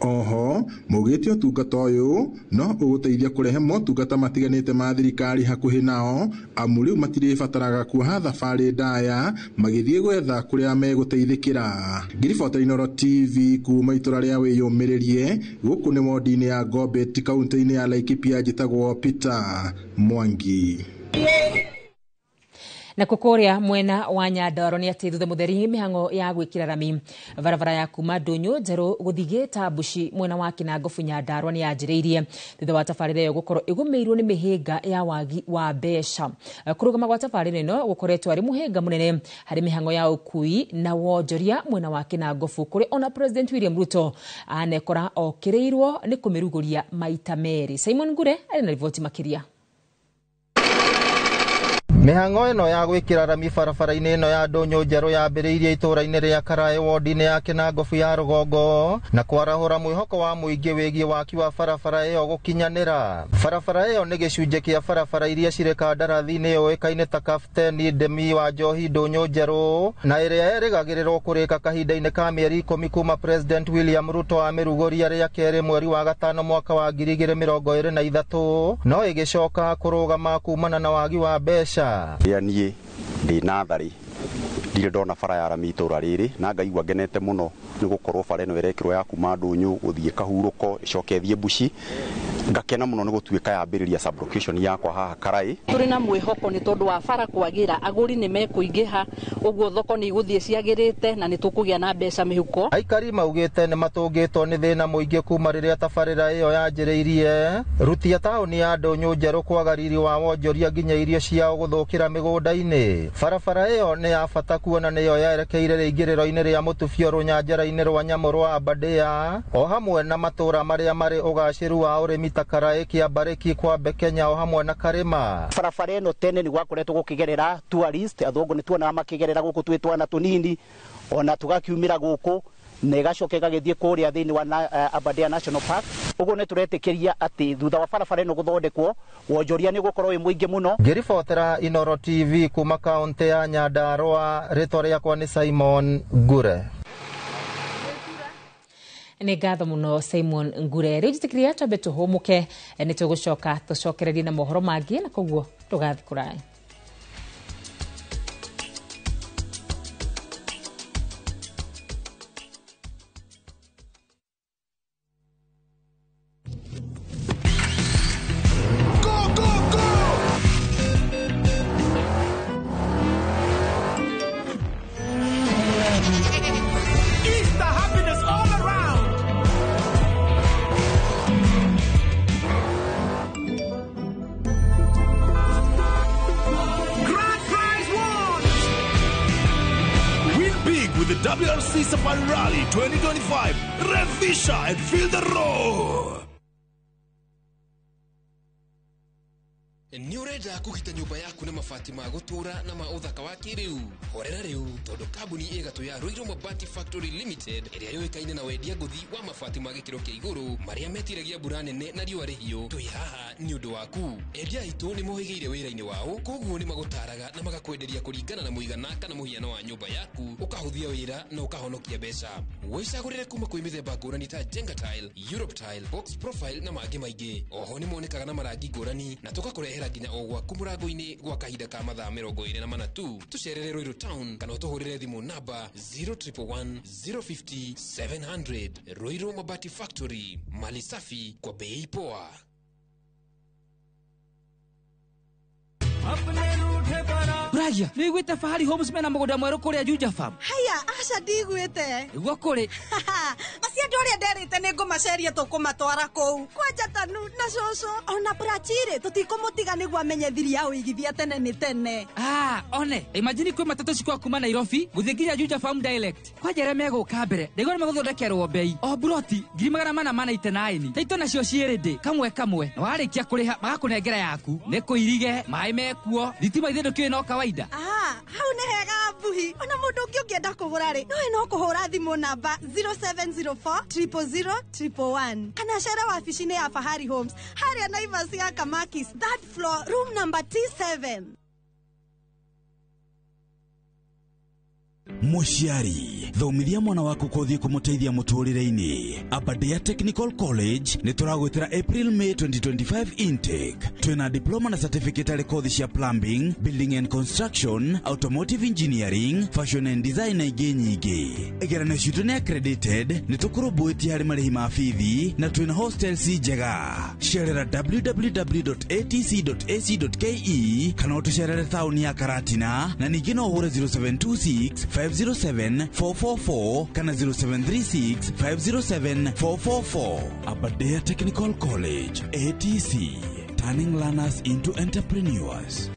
Oho maugĩte ũtungata ũyũ no ũgũteithia kũrehe motungata matiganĩte ma thirikari hakuhĩ nao, amu rĩu matirĩbataraga kuoha thabarĩ ndaya magĩthiĩ gwetha kũrĩa megũteithĩkĩra. Ngĩribotera Inooro TV kuma itũra rĩa Wĩyũmĩrĩrie gũkũ nĩ wodi-inĩ ya Gombet kaunti-inĩ ya Laikipia, njĩtagwo Peter Mwangi. Na kukuria mwena wa Nyandarua ni ati thutha mutheri mihango ya gwikira rami barabara ya kuma Ndunyu Njeru guthigĩ Tambushi mwena wa Kinangofu Nyandarua ni yanjĩrĩirie thutha wa tabarĩra ĩyo gũkorwo ĩgũmĩirwo nĩ mĩhĩnga ya wagi wa mbeca. Kũrũgama gwa tabarĩra ĩno gũkoretwo arĩ mũhĩnga mũnene harĩ mĩhango ya ũkui na wonjoria mwena wa Kinangofu, kũrĩ ona President William Ruto anekora okĩrĩirwo nĩ kũmĩrugũria maita merĩ. Simon Ngure arĩ na riboti makĩria. Mĩhang'o ĩno ya gwĩkĩra rami barabara-inĩ ĩno ya Ndũnyũ Njerũ yambĩrĩirie itũũra-inĩ rĩa Karaĩ wodi-inĩ ya Kinangofu ya rũgongo na kwarahũra mwĩhoko wa mũingĩ wĩgiĩ waki wa barabara ĩyo gũkinyanĩra. Barabara ĩyo nĩ gĩcunjĩ kĩa barabara iria cirĩ kandarathi-inĩ yũĩkaine ta Kapteni Ndemi wa Njohi Ndũnyũ Njerũ na ĩrĩa ĩrĩgagĩrĩrwo kũrĩka kahinda-inĩ ka mĩeri 10 kuma President William Ruto amĩrugũria rĩa kerĩ mweri wa gatano mwaka wa 2023 no ĩgĩcoka kũrũgama kumana na wagi wa mbeca. Rĩrĩa niĩ ndĩ natharĩ ndirĩ ndona bara ya rami itũra rĩrĩ na ngaigua ngenete mũno nĩ gũkorwo bara ĩno ĩrekĩrwo ya kuma Ndũnyũ gũthiĩ Kahurũko ĩcoke ĩthiĩ Mbuci Ngakena muno nĩ gũtuĩka yambĩrĩria sublocation yakwa haha Karai. Tũrĩ na mwĩhoko nĩ tondũ wa bara kwagĩra, agũri nĩ mekũingĩha, ũguo thoko nĩ igũthiĩ ciagĩrĩte na nĩ tũkũgĩa na mbeca mĩhuko. Aikari maugĩte nĩ matũngĩtwo nĩ thĩna mũingĩ kuma rĩrĩa tabarĩra ĩyo yanjĩrĩirie rutia taũni ya Ndũnyũ Njerũ kwaga riri wa wonjoria nginya irio ciao gũthũkĩra mĩgũnda-inĩ. Barabara ĩyo nĩ ya bata kuona nĩyo yerekeire rĩingĩrĩro-inĩ rĩa Mũtubio rũnyanjara-inĩ rwa nyamũ rwa Aberdare o hamwe na matũra marĩa marĩ ũgacĩru wa ũrĩmi ta Karai, Kĩambarĩki, Kwambe Kenya o hamwe na Karĩma. Barabara ĩno tene nĩ gwakoretwo gũkĩgerera tourist, athũngũ nĩ tuonaga makĩgerera gũkũ twĩ twana tũnini ona tũgakiumĩra gũkũ na ĩgacoka ĩgagĩthiĩ kũrĩa thĩinĩ wa Aberdare National Park. Ũguo nĩ tũretĩkĩria atĩ thutha wa barabara ĩno gũthondekwo wonjoria nĩ ũgũkorwo wĩ mũingĩ mũno. Ngĩribotera Inoro TV kuma kaũntĩ ya Nyandarũa, rĩtwa rĩakwa nĩ Simon Ngure. Nĩ ngatho mũno Simon Ngure. Rĩu njĩtĩkĩria twambe tũhũmũke, nĩ tũgũcoka tũcokererie na mohoro mangĩ, na koguo ndũgathiĩ kũraya. WRC Safari Rally 2025. Revisha and feel the roar. Nĩ ũrenda kũgita nyũmba yaku na mabati ma gũtũũra na ma ũthaka wa kĩrĩu? Horera rĩu tondũ kambuni ĩgatũ ya Ruiru Mabati Factory Limited ĩrĩa yũĩkaine na wendia ngũthi wa mabati ma gĩkĩro kĩa igũrũ marĩa metiragia mbura nene na riũa rĩhiũ, twĩ haha nĩ ũndũ waku. Endia aitũ nĩ mohĩgĩire wĩra-inĩ wao, koguo nĩ magũtaraga na magakwenderia kũringana na mũigana kana mũhiano wa nyũmba yaku, ũkahũthia wĩra na ũkahonokia mbeca. Wĩcagũrĩre kuma kwĩ mĩthemba ngũrani ta Jenga Tile, Europe Tile, Box Profile na mangĩ maingĩ. Oho nĩ monekaga na marangi ngũrani na tũgakũrehera nginya o gwaku mũrango-inĩ gwa kahinda ka mathaa 24 tu. Tũcerere Ruiru Town kana ũtũhũrĩre thimũ namba 0111 050 700. Ruiru Mabati Factory, mali safi kwa bei poa. Bragia, nĩ wĩiguĩte Fahari Homes mena mũgũnda mwerũ kũrĩa Juja Farm? Haya, aca ndigwĩte. Nĩguo kũrĩ. Acio andũ arĩa nderĩte nĩ ngũmaceria tũkũmatwara kũu. Kwanja Tanu na cũcũ ona Prachire tũtikũmũtiga nĩguo amenye thiri ya ũigithia tene nĩ tene. Ah, one, imagine kwĩ matatũ cikwa kuma Nairobi gũthiĩ nginya Juja Farm direct. Kwanja arĩa megũka mbere, ndaigua nĩ megũthondekerwo bei. O buroti 489. Taito nacio ciĩ ready kamwe kamwe. Na warĩkia kũrĩha magakũnengera yaku. Nĩ kũirige, maĩ mekuo, thitima ithe ndũkĩũĩ no kawaida. Ah, hau nĩ hega mbuhi. Ona mũndũ ũngĩ ũngĩenda kũgũra rĩ, nowe no kũhũra thimũ namba 0704 000 111 kana cere wabici-inĩ ya Fahari Homes harĩa Naivas ya Kamakis, third floor, room number T7. Mũciari, thomithia mwana waku kothi kũmũteithia mũtũrĩre-inĩ. Aberdare Technical College nĩ tũragwĩtĩra April May 2025 intake. Twĩna diploma na certificate arĩ kothi cia plumbing, building and construction, automotive engineering, fashion and design na ingĩ nyingĩ. Igeranio citũ nĩ accredited, nĩ tũkũrũmbũĩtie harĩ marĩhi ma bithi na twĩna hostels njega. Cerera www.atc.ac.ke kana ũtũcerere taũni ya Karatina na ningĩ no ũhũre 0726 507 444 kana 0736 507 444. Aberdare Technical College, ATC, turning learners into entrepreneurs.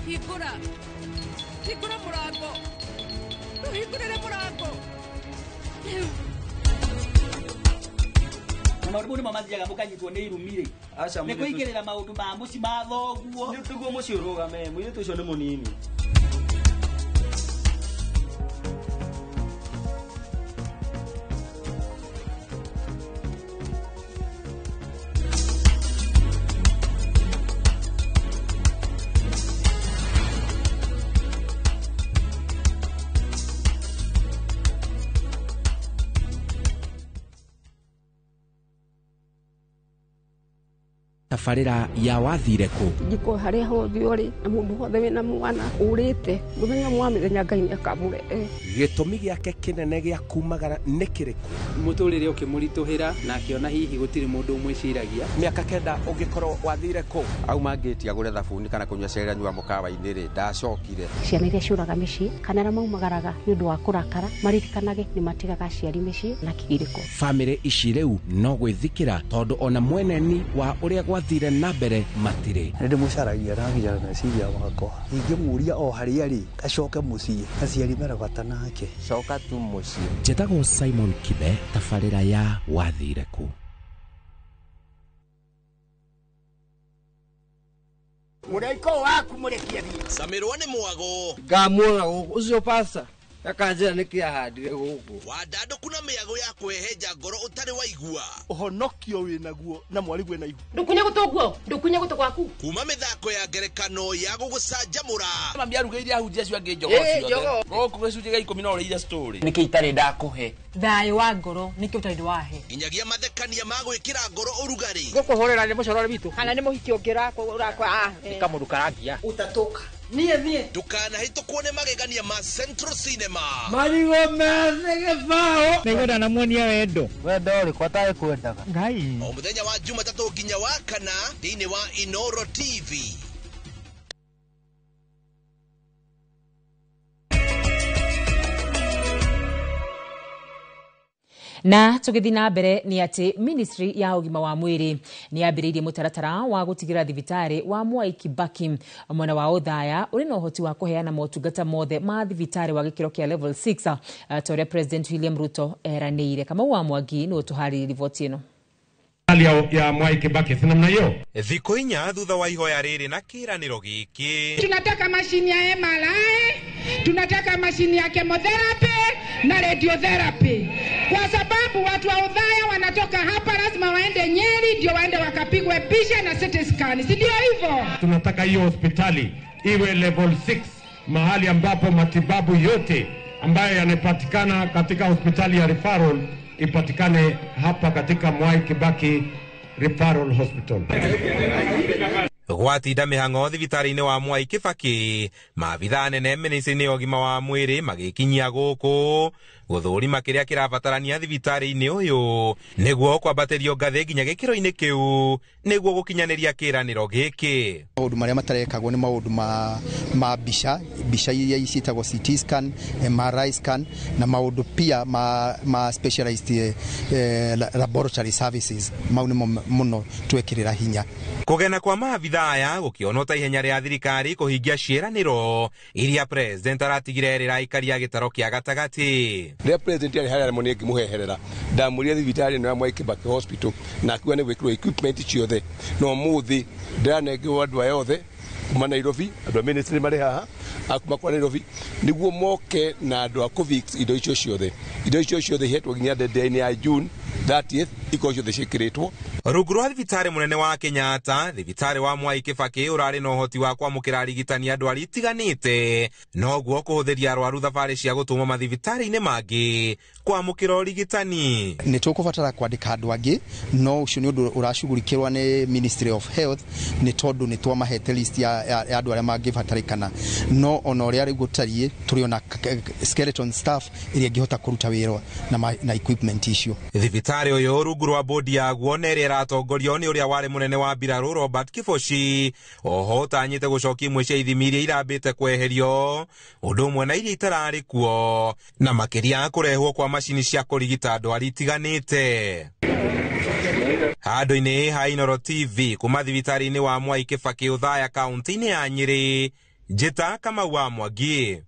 Hingũra, hingũra mũrango, rũhingũrĩre mũrango. Na maũndũ mau nĩmo mathiaga mũkanyitwo nĩ irumi rĩ. Nĩ kũingĩrĩra maũndũ ma mũciĩ ma thoguo. Nĩguo mũciĩ ũrũgame, mũirĩtu ũcio nĩ mũnini. Tabarĩra ya wathire kũ njiko harĩa hothe ũrĩ na mũndũ wothe wĩna mwana ũrĩte mũthenya mwa mĩthenya Ngai nĩakamũrehe. Gĩtũmi gĩake kĩnene gĩa kumagara nĩ kĩrĩkũ? Mũtũrĩre ũkĩmũritũhĩra na akĩona hihi gũtirĩ mũndũ ũmwĩciragia. Mĩaka 9 ũngĩkorwo wathire kũ? Auma ngĩti agũre thabuni kana kũnyua cai anyua mũkawa-inĩ rĩ, ndacokire. Ciana iria ciũraga mĩciĩ kana arĩa maumagaraga nĩ ũndũ wa kũrakara maririkanage nĩ matigaga aciari mĩciĩ na kĩgirĩko. Bamĩrĩ ici rĩu no gwĩthikĩra tondũ ona mweneni wa ũrĩa gwathire na mbere matirĩ. Nĩ ndĩmũcaragia na nginya meciria makwa ingĩmũria o harĩa rĩ acoke mũciĩ aciari mena bata nake. Coka tu mũciĩ. Njĩtagwo Simon Kibe, tabarĩra ya wathire kũ. Mũraiko waku mũrekie thiĩ. Camirwo nĩ mwago. Ngamuona gũkũ ũcio pasta akanjĩra nĩkĩ ahandire gũkũ. Wandandũku na mĩago ya kwĩhenja ngoro ũtarĩ waigua. Ũhonokio wĩnaguo na mwarĩguo ena ihu. Ndũkunye gũtũ guo, ndũkunye gũtũ gwaku. Kuma mĩthako ya ngerekano ya gũgũcanjamũra. Mami arugĩire ahunjia acio angĩ njogoo ciothe. Gũkũ gĩcunjĩ gĩa 10 no ũrĩire story. Nĩkĩ itarĩ ndakũhe? Thayũ wa ngoro nĩkĩ ũtarĩ wahe? Nginyagia mathekania ma gwĩkĩra ngoro ũrugarĩ. Gũkũhũrĩra nĩ mũcorore witũ. Kana nĩ mũhiki ũngĩ ũrakwa. Nĩ kamũndũ karangia. Ũtatũka. Niĩ thiĩ. Ndũkanahĩtũkwo nĩ magegania ma Central Cinema. Marigũ methĩ gĩbaũ. Nĩngwenda namuonia wendo. Wendo ũrĩkũ atarĩ kwendaga? Ngai. O mũthenya wa Jumatatũ nginya wa kana thĩinĩ wa Inoro TV. Na tũgĩthiĩ na mbere nĩ atĩ ministry ya ũgima wa mwĩrĩ nĩ yambĩrĩirie mũtaratara wa gũtigĩrĩra thibitarĩ wa Mwai Kibaki mwena wa Othaya ũrĩ na ũhoti wa kũheana motungata mothe ma thibitarĩ wa gĩkĩro kĩa level 6 ta ũrĩa President William Ruto eranĩire. Kamau wa Mwangi nĩwe ũtũharĩirie riboti ĩno. Ya Mwai Kibaki si namna hiyo. Thikũ 4 thutha wa ihoya rĩrĩ na kĩĩranĩro gĩkĩ. Tunataka mashini ya MRI, tunataka mashini ya chemotherapy na radiotherapy. Kwa sababu watu wa Othaya wanatoka hapa lazima waende Nyeri ndio waende wakapigwe picha na CT scan. Si ndio hivyo? Tunataka hiyo hospitali iwe level 6, mahali ambapo matibabu yote ambayo yanapatikana katika hospitali ya referral ipatikane hapa katika Mwai Kibaki Referral Hospital. Gwatinda mĩhang'o thibitarĩ-inĩ wa Mwai Kibaki, maabithaa anene ministry-inĩ ya ũgima wa mwĩrĩ magĩkinyia gũkũ gũthũrima kĩrĩa kĩrabatarania thibitarĩ-inĩ ũyũ nĩguo kwambatĩrio ngathĩ nginya gĩkĩro-inĩ kĩu nĩguo gũkinyanĩria kĩĩranĩro gĩkĩ. Maũndũ marĩa matarekagwo nĩ maũndũ ma mbica iria ciĩtagwo CT scan, MRI scan na maũndũ pia ma specialized laboratory services. Mau nĩmo mũno twekĩrĩra hinya. Kũgena kwa maabithaa aya gũkĩonwo ta ihenya rĩa thirikari kũhingia ciĩranĩro iria president aratigire rĩraikaria gĩtaro kĩa gatagatĩ. Rĩrĩa president arĩ harĩa mũnĩ ngĩmũheherera ndamũrire thibitarĩ ĩno ya Mwai Kibaki Hospital na akiuga nĩ gwĩkĩrwo equipment ciothe, na ũmũthĩ ndĩranengerwo andũ aya othe kuma Nairobi, andũ a ministry marĩ haha a kuma kwa Nairobi nĩguo moke na andũ a kũfix indo icio ciothe. Indo icio ciothe ihetwo nginya deadline ya June 30th ikorwo ciothe ciĩkĩrĩtwo. Rungu rwa thibitarĩ mũnene wa Kenyatta, thibitarĩ wa Mwai Kibaki ũrarĩ na ũhoti wa kwamũkĩra arigitani a ndwari itiganĩte, noguo kũhũthĩria arwaru thabarĩ cia gũtũmwo mathibitarĩ-inĩ mangĩ kwamũkĩra ũrigitani. Nĩ tũkũbatara kwandĩka andũ angĩ, no ũcio nĩ ũndũ ũracugurikĩrwo nĩ Ministry of Health nĩ tondũ nĩ twamahete list ya andũ arĩa mangĩbatarĩkana, no ona ũrĩa rĩu gũtariĩ tũrĩ ona skeleton staff ĩrĩa ĩngĩhota kũruta wĩra na equipment icio. Thibitarĩ ũyũ rungu rwa bodi yaguo na ĩrĩa ĩratongorio nĩ ũrĩa warĩ mũnene wa mbirarũ Robert Kibochi, oho ũtanyĩte gũcokia imwe cia ithimi iria irambĩte kweherio ũndũ ũmwe na iria itararĩ kuo, na makĩria kũrehwo kwa macini cia kũrigita ndwari itiganĩte. Handũ-inĩ ha Inoro TV kuma thibitarĩ-inĩ wa Mwai Kibaki Othaya kaunti-inĩ ya Nyĩrĩ, njĩta Kamau wa Mwangi.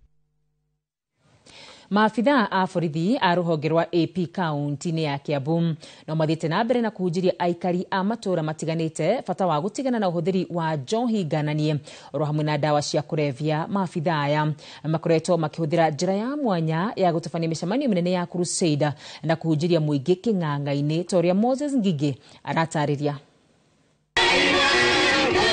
Maabithaa a borithi a rũhonge rwa AP kaunti-inĩ ya Kiambu no mathiĩte na mbere na kũhunjĩria aikari a matũũra matiganĩte bata wa gũtigana na ũhũthĩri wa njohi ngananie oro hamwe na ndawa cia kũrebia. Maabithaa aya makoretwo makĩhũthĩra njĩra ya mwanya ya gũtabania mĩcemanio mĩnene ya Crusader na kũhunjĩria mũingĩ kĩng'ang'a-inĩ ta ũrĩa Moses Ngigĩ aratarĩria.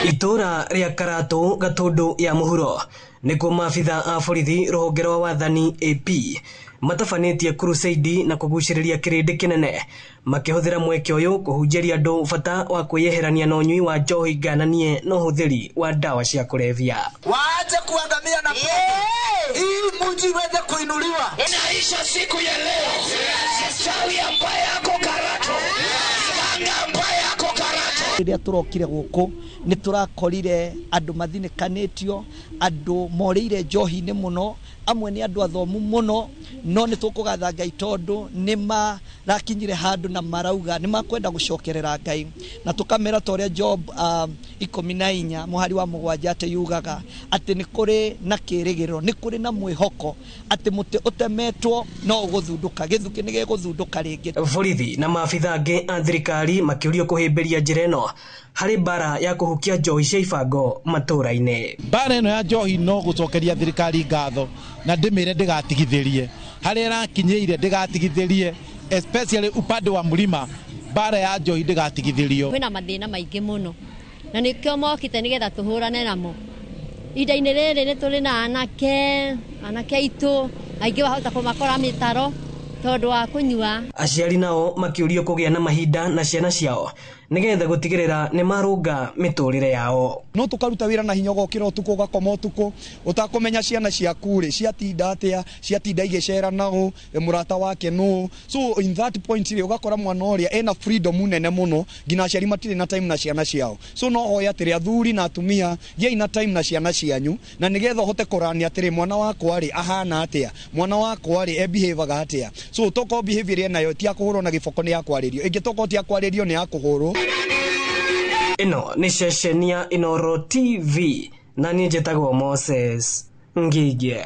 Itũra rĩa Karatũ Gatũndũ ya mũhuro nĩkuo maabitha a borithi rũhonge rwa wathani AP matabanĩtie crusade na kũgucĩrĩria kĩrĩndĩ kĩnene makĩhũthĩra mweke ũyũ kũhunjĩria andũ bata wa kwĩyeherania na ũnyui wa njohi ngananie na ũhũthĩri wa ndawa cia kũrebia. Waache kuangamia na pombe ili mji uweze kuinuliwa. Inaisha siku ya leo. Mchawi ambaye ako Karato, mganga ambaye ako Karato. Rĩrĩa tũrokire gũkũ nĩ tũrakorire andũ mathinĩkanĩtio, andũ morĩire njohi-inĩ mũno, amwe nĩ andũ athomu mũno, no nĩ tũkũgatha Ngai tondũ nĩ marakinyire handũ na marauga nĩ makwenda gũcokerera Ngai, na tũkamera ta ũrĩa Job 14 mũhari wa 7 atĩ yugaga atĩ nĩ kũrĩ na kĩrĩgĩrĩro, nĩ kũrĩ na mwĩhoko atĩ mũtĩ ũtemetwo no ũgũthundũka, gĩthukĩ nĩ gĩgũthundũka rĩngĩ. Borithi na maabitha angĩ a thirikari makĩũrio kũhĩmbĩria njĩra ĩno harĩ mbara ya kũhukia njohi cia ibango matũra-inĩ. Mbara ĩno ya njohi no gũcokeria thirikari ngatho na ndĩmĩre ndĩgatigithĩrie harĩa ĩrakinyĩire, ndĩgatigithĩrie especially upande wa mlima, mbara ya njohi ndĩgatigithĩrio. Kwĩna mathĩna maingĩ mũno na nĩkĩo mokĩte nĩgetha tũhũrane namo. Ihinda-inĩ rĩrĩ nĩ tũrĩ na anake aitũ aingĩ wahota kũmakora mĩtaro tondũ wa kũnyua. Aciari nao makĩũrio kũgĩa na mahinda na ciana ciao nĩgetha gũtigĩrĩra nĩ marũnga mĩtũrĩre yao. No tũkaruta wĩra na hinya ũgokĩra ũtukũ ũgakoma ũtukũ ũtakũmenya ciana ciaku rĩ ciatinda atĩa, ciatinda igĩcera naũ, mũrata wake nũ. So in that point rĩ ũgakora mwana ũrĩa ena freedom nene mũno nginya aciari matirĩ na time na ciana ciao. So no hoya atĩrĩ athuri na atumia gĩai na time na ciana cianyu na nĩgetha ũhote kũrania atĩrĩ mwana wakwa rĩ ahana atĩa, mwana wakwa rĩ ebehavaga atĩa. So tokorwo behavior ĩnayo ti ya kũhũrwo na gĩboko nĩ ya kwarĩrio, ĩngĩ tokorwo ti ya kwarĩrio nĩ ya kũhũrwo. Ĩno nĩ ceceni ya Inooro TV na niĩ njĩtagwo Moses Ngigie.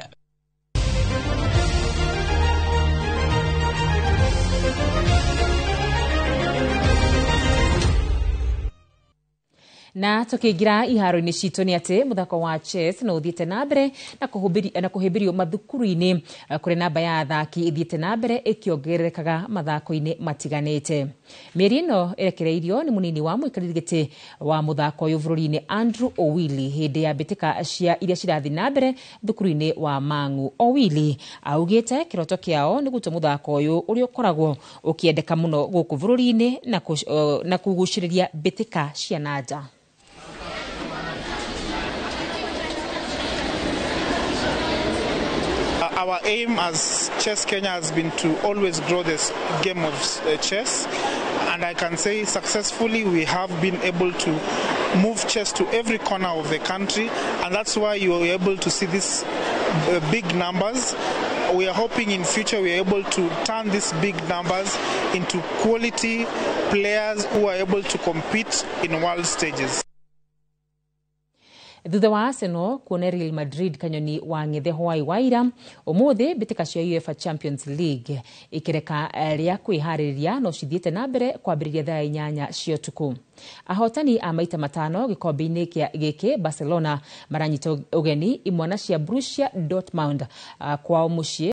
Na tukiingira iharo-inĩ citũ nĩ atĩ mũthako wa chess no ũthiĩte na mbere na kũhĩmbĩrio mathukuru-inĩ kũrĩ namba ya athaki ĩthiĩte na mbere ĩkĩongererekaga mathako-inĩ matiganĩte. Mĩeri ĩno ĩrekereirio nĩ mũnini wa mũikarĩri gĩtĩ wa mũthako ũyũ bũrũri-inĩ Andrew Owili hĩndĩ ya mbĩtĩka cia iria cirathiĩ na mbere thukuru-inĩ wa Mang'u. Owili augĩte kĩroto kĩao nĩ gũtua mũthako ũyũ ũrĩa ũkoragwo ũkĩendeka mũno gũkũ bũrũri-inĩ na kũgucĩrĩria mbĩtĩka cia na nja. Our aim as Chess Kenya has been to always grow this game of chess, and I can say successfully we have been able to move chess to every corner of the country, and that's why you are able to see these big numbers. We are hoping in future we are able to turn these big numbers into quality players who are able to compete in world stages. Thutha wa Arsenal kuona Real Madrid kanyoni wa ng'ethe hwai waira umuthi mbĩtĩka cia UEFA Champions League ikĩreka rĩa kwĩharĩrĩria no cithiĩte na mbere kwambĩrĩria thaa 8 cia ũtukũ. Ahotani a maita 5 gĩkombe-inĩ gĩkĩ Barcelona maranyita ũgeni imwana cia Borussia Dortmund kwao mũciĩ.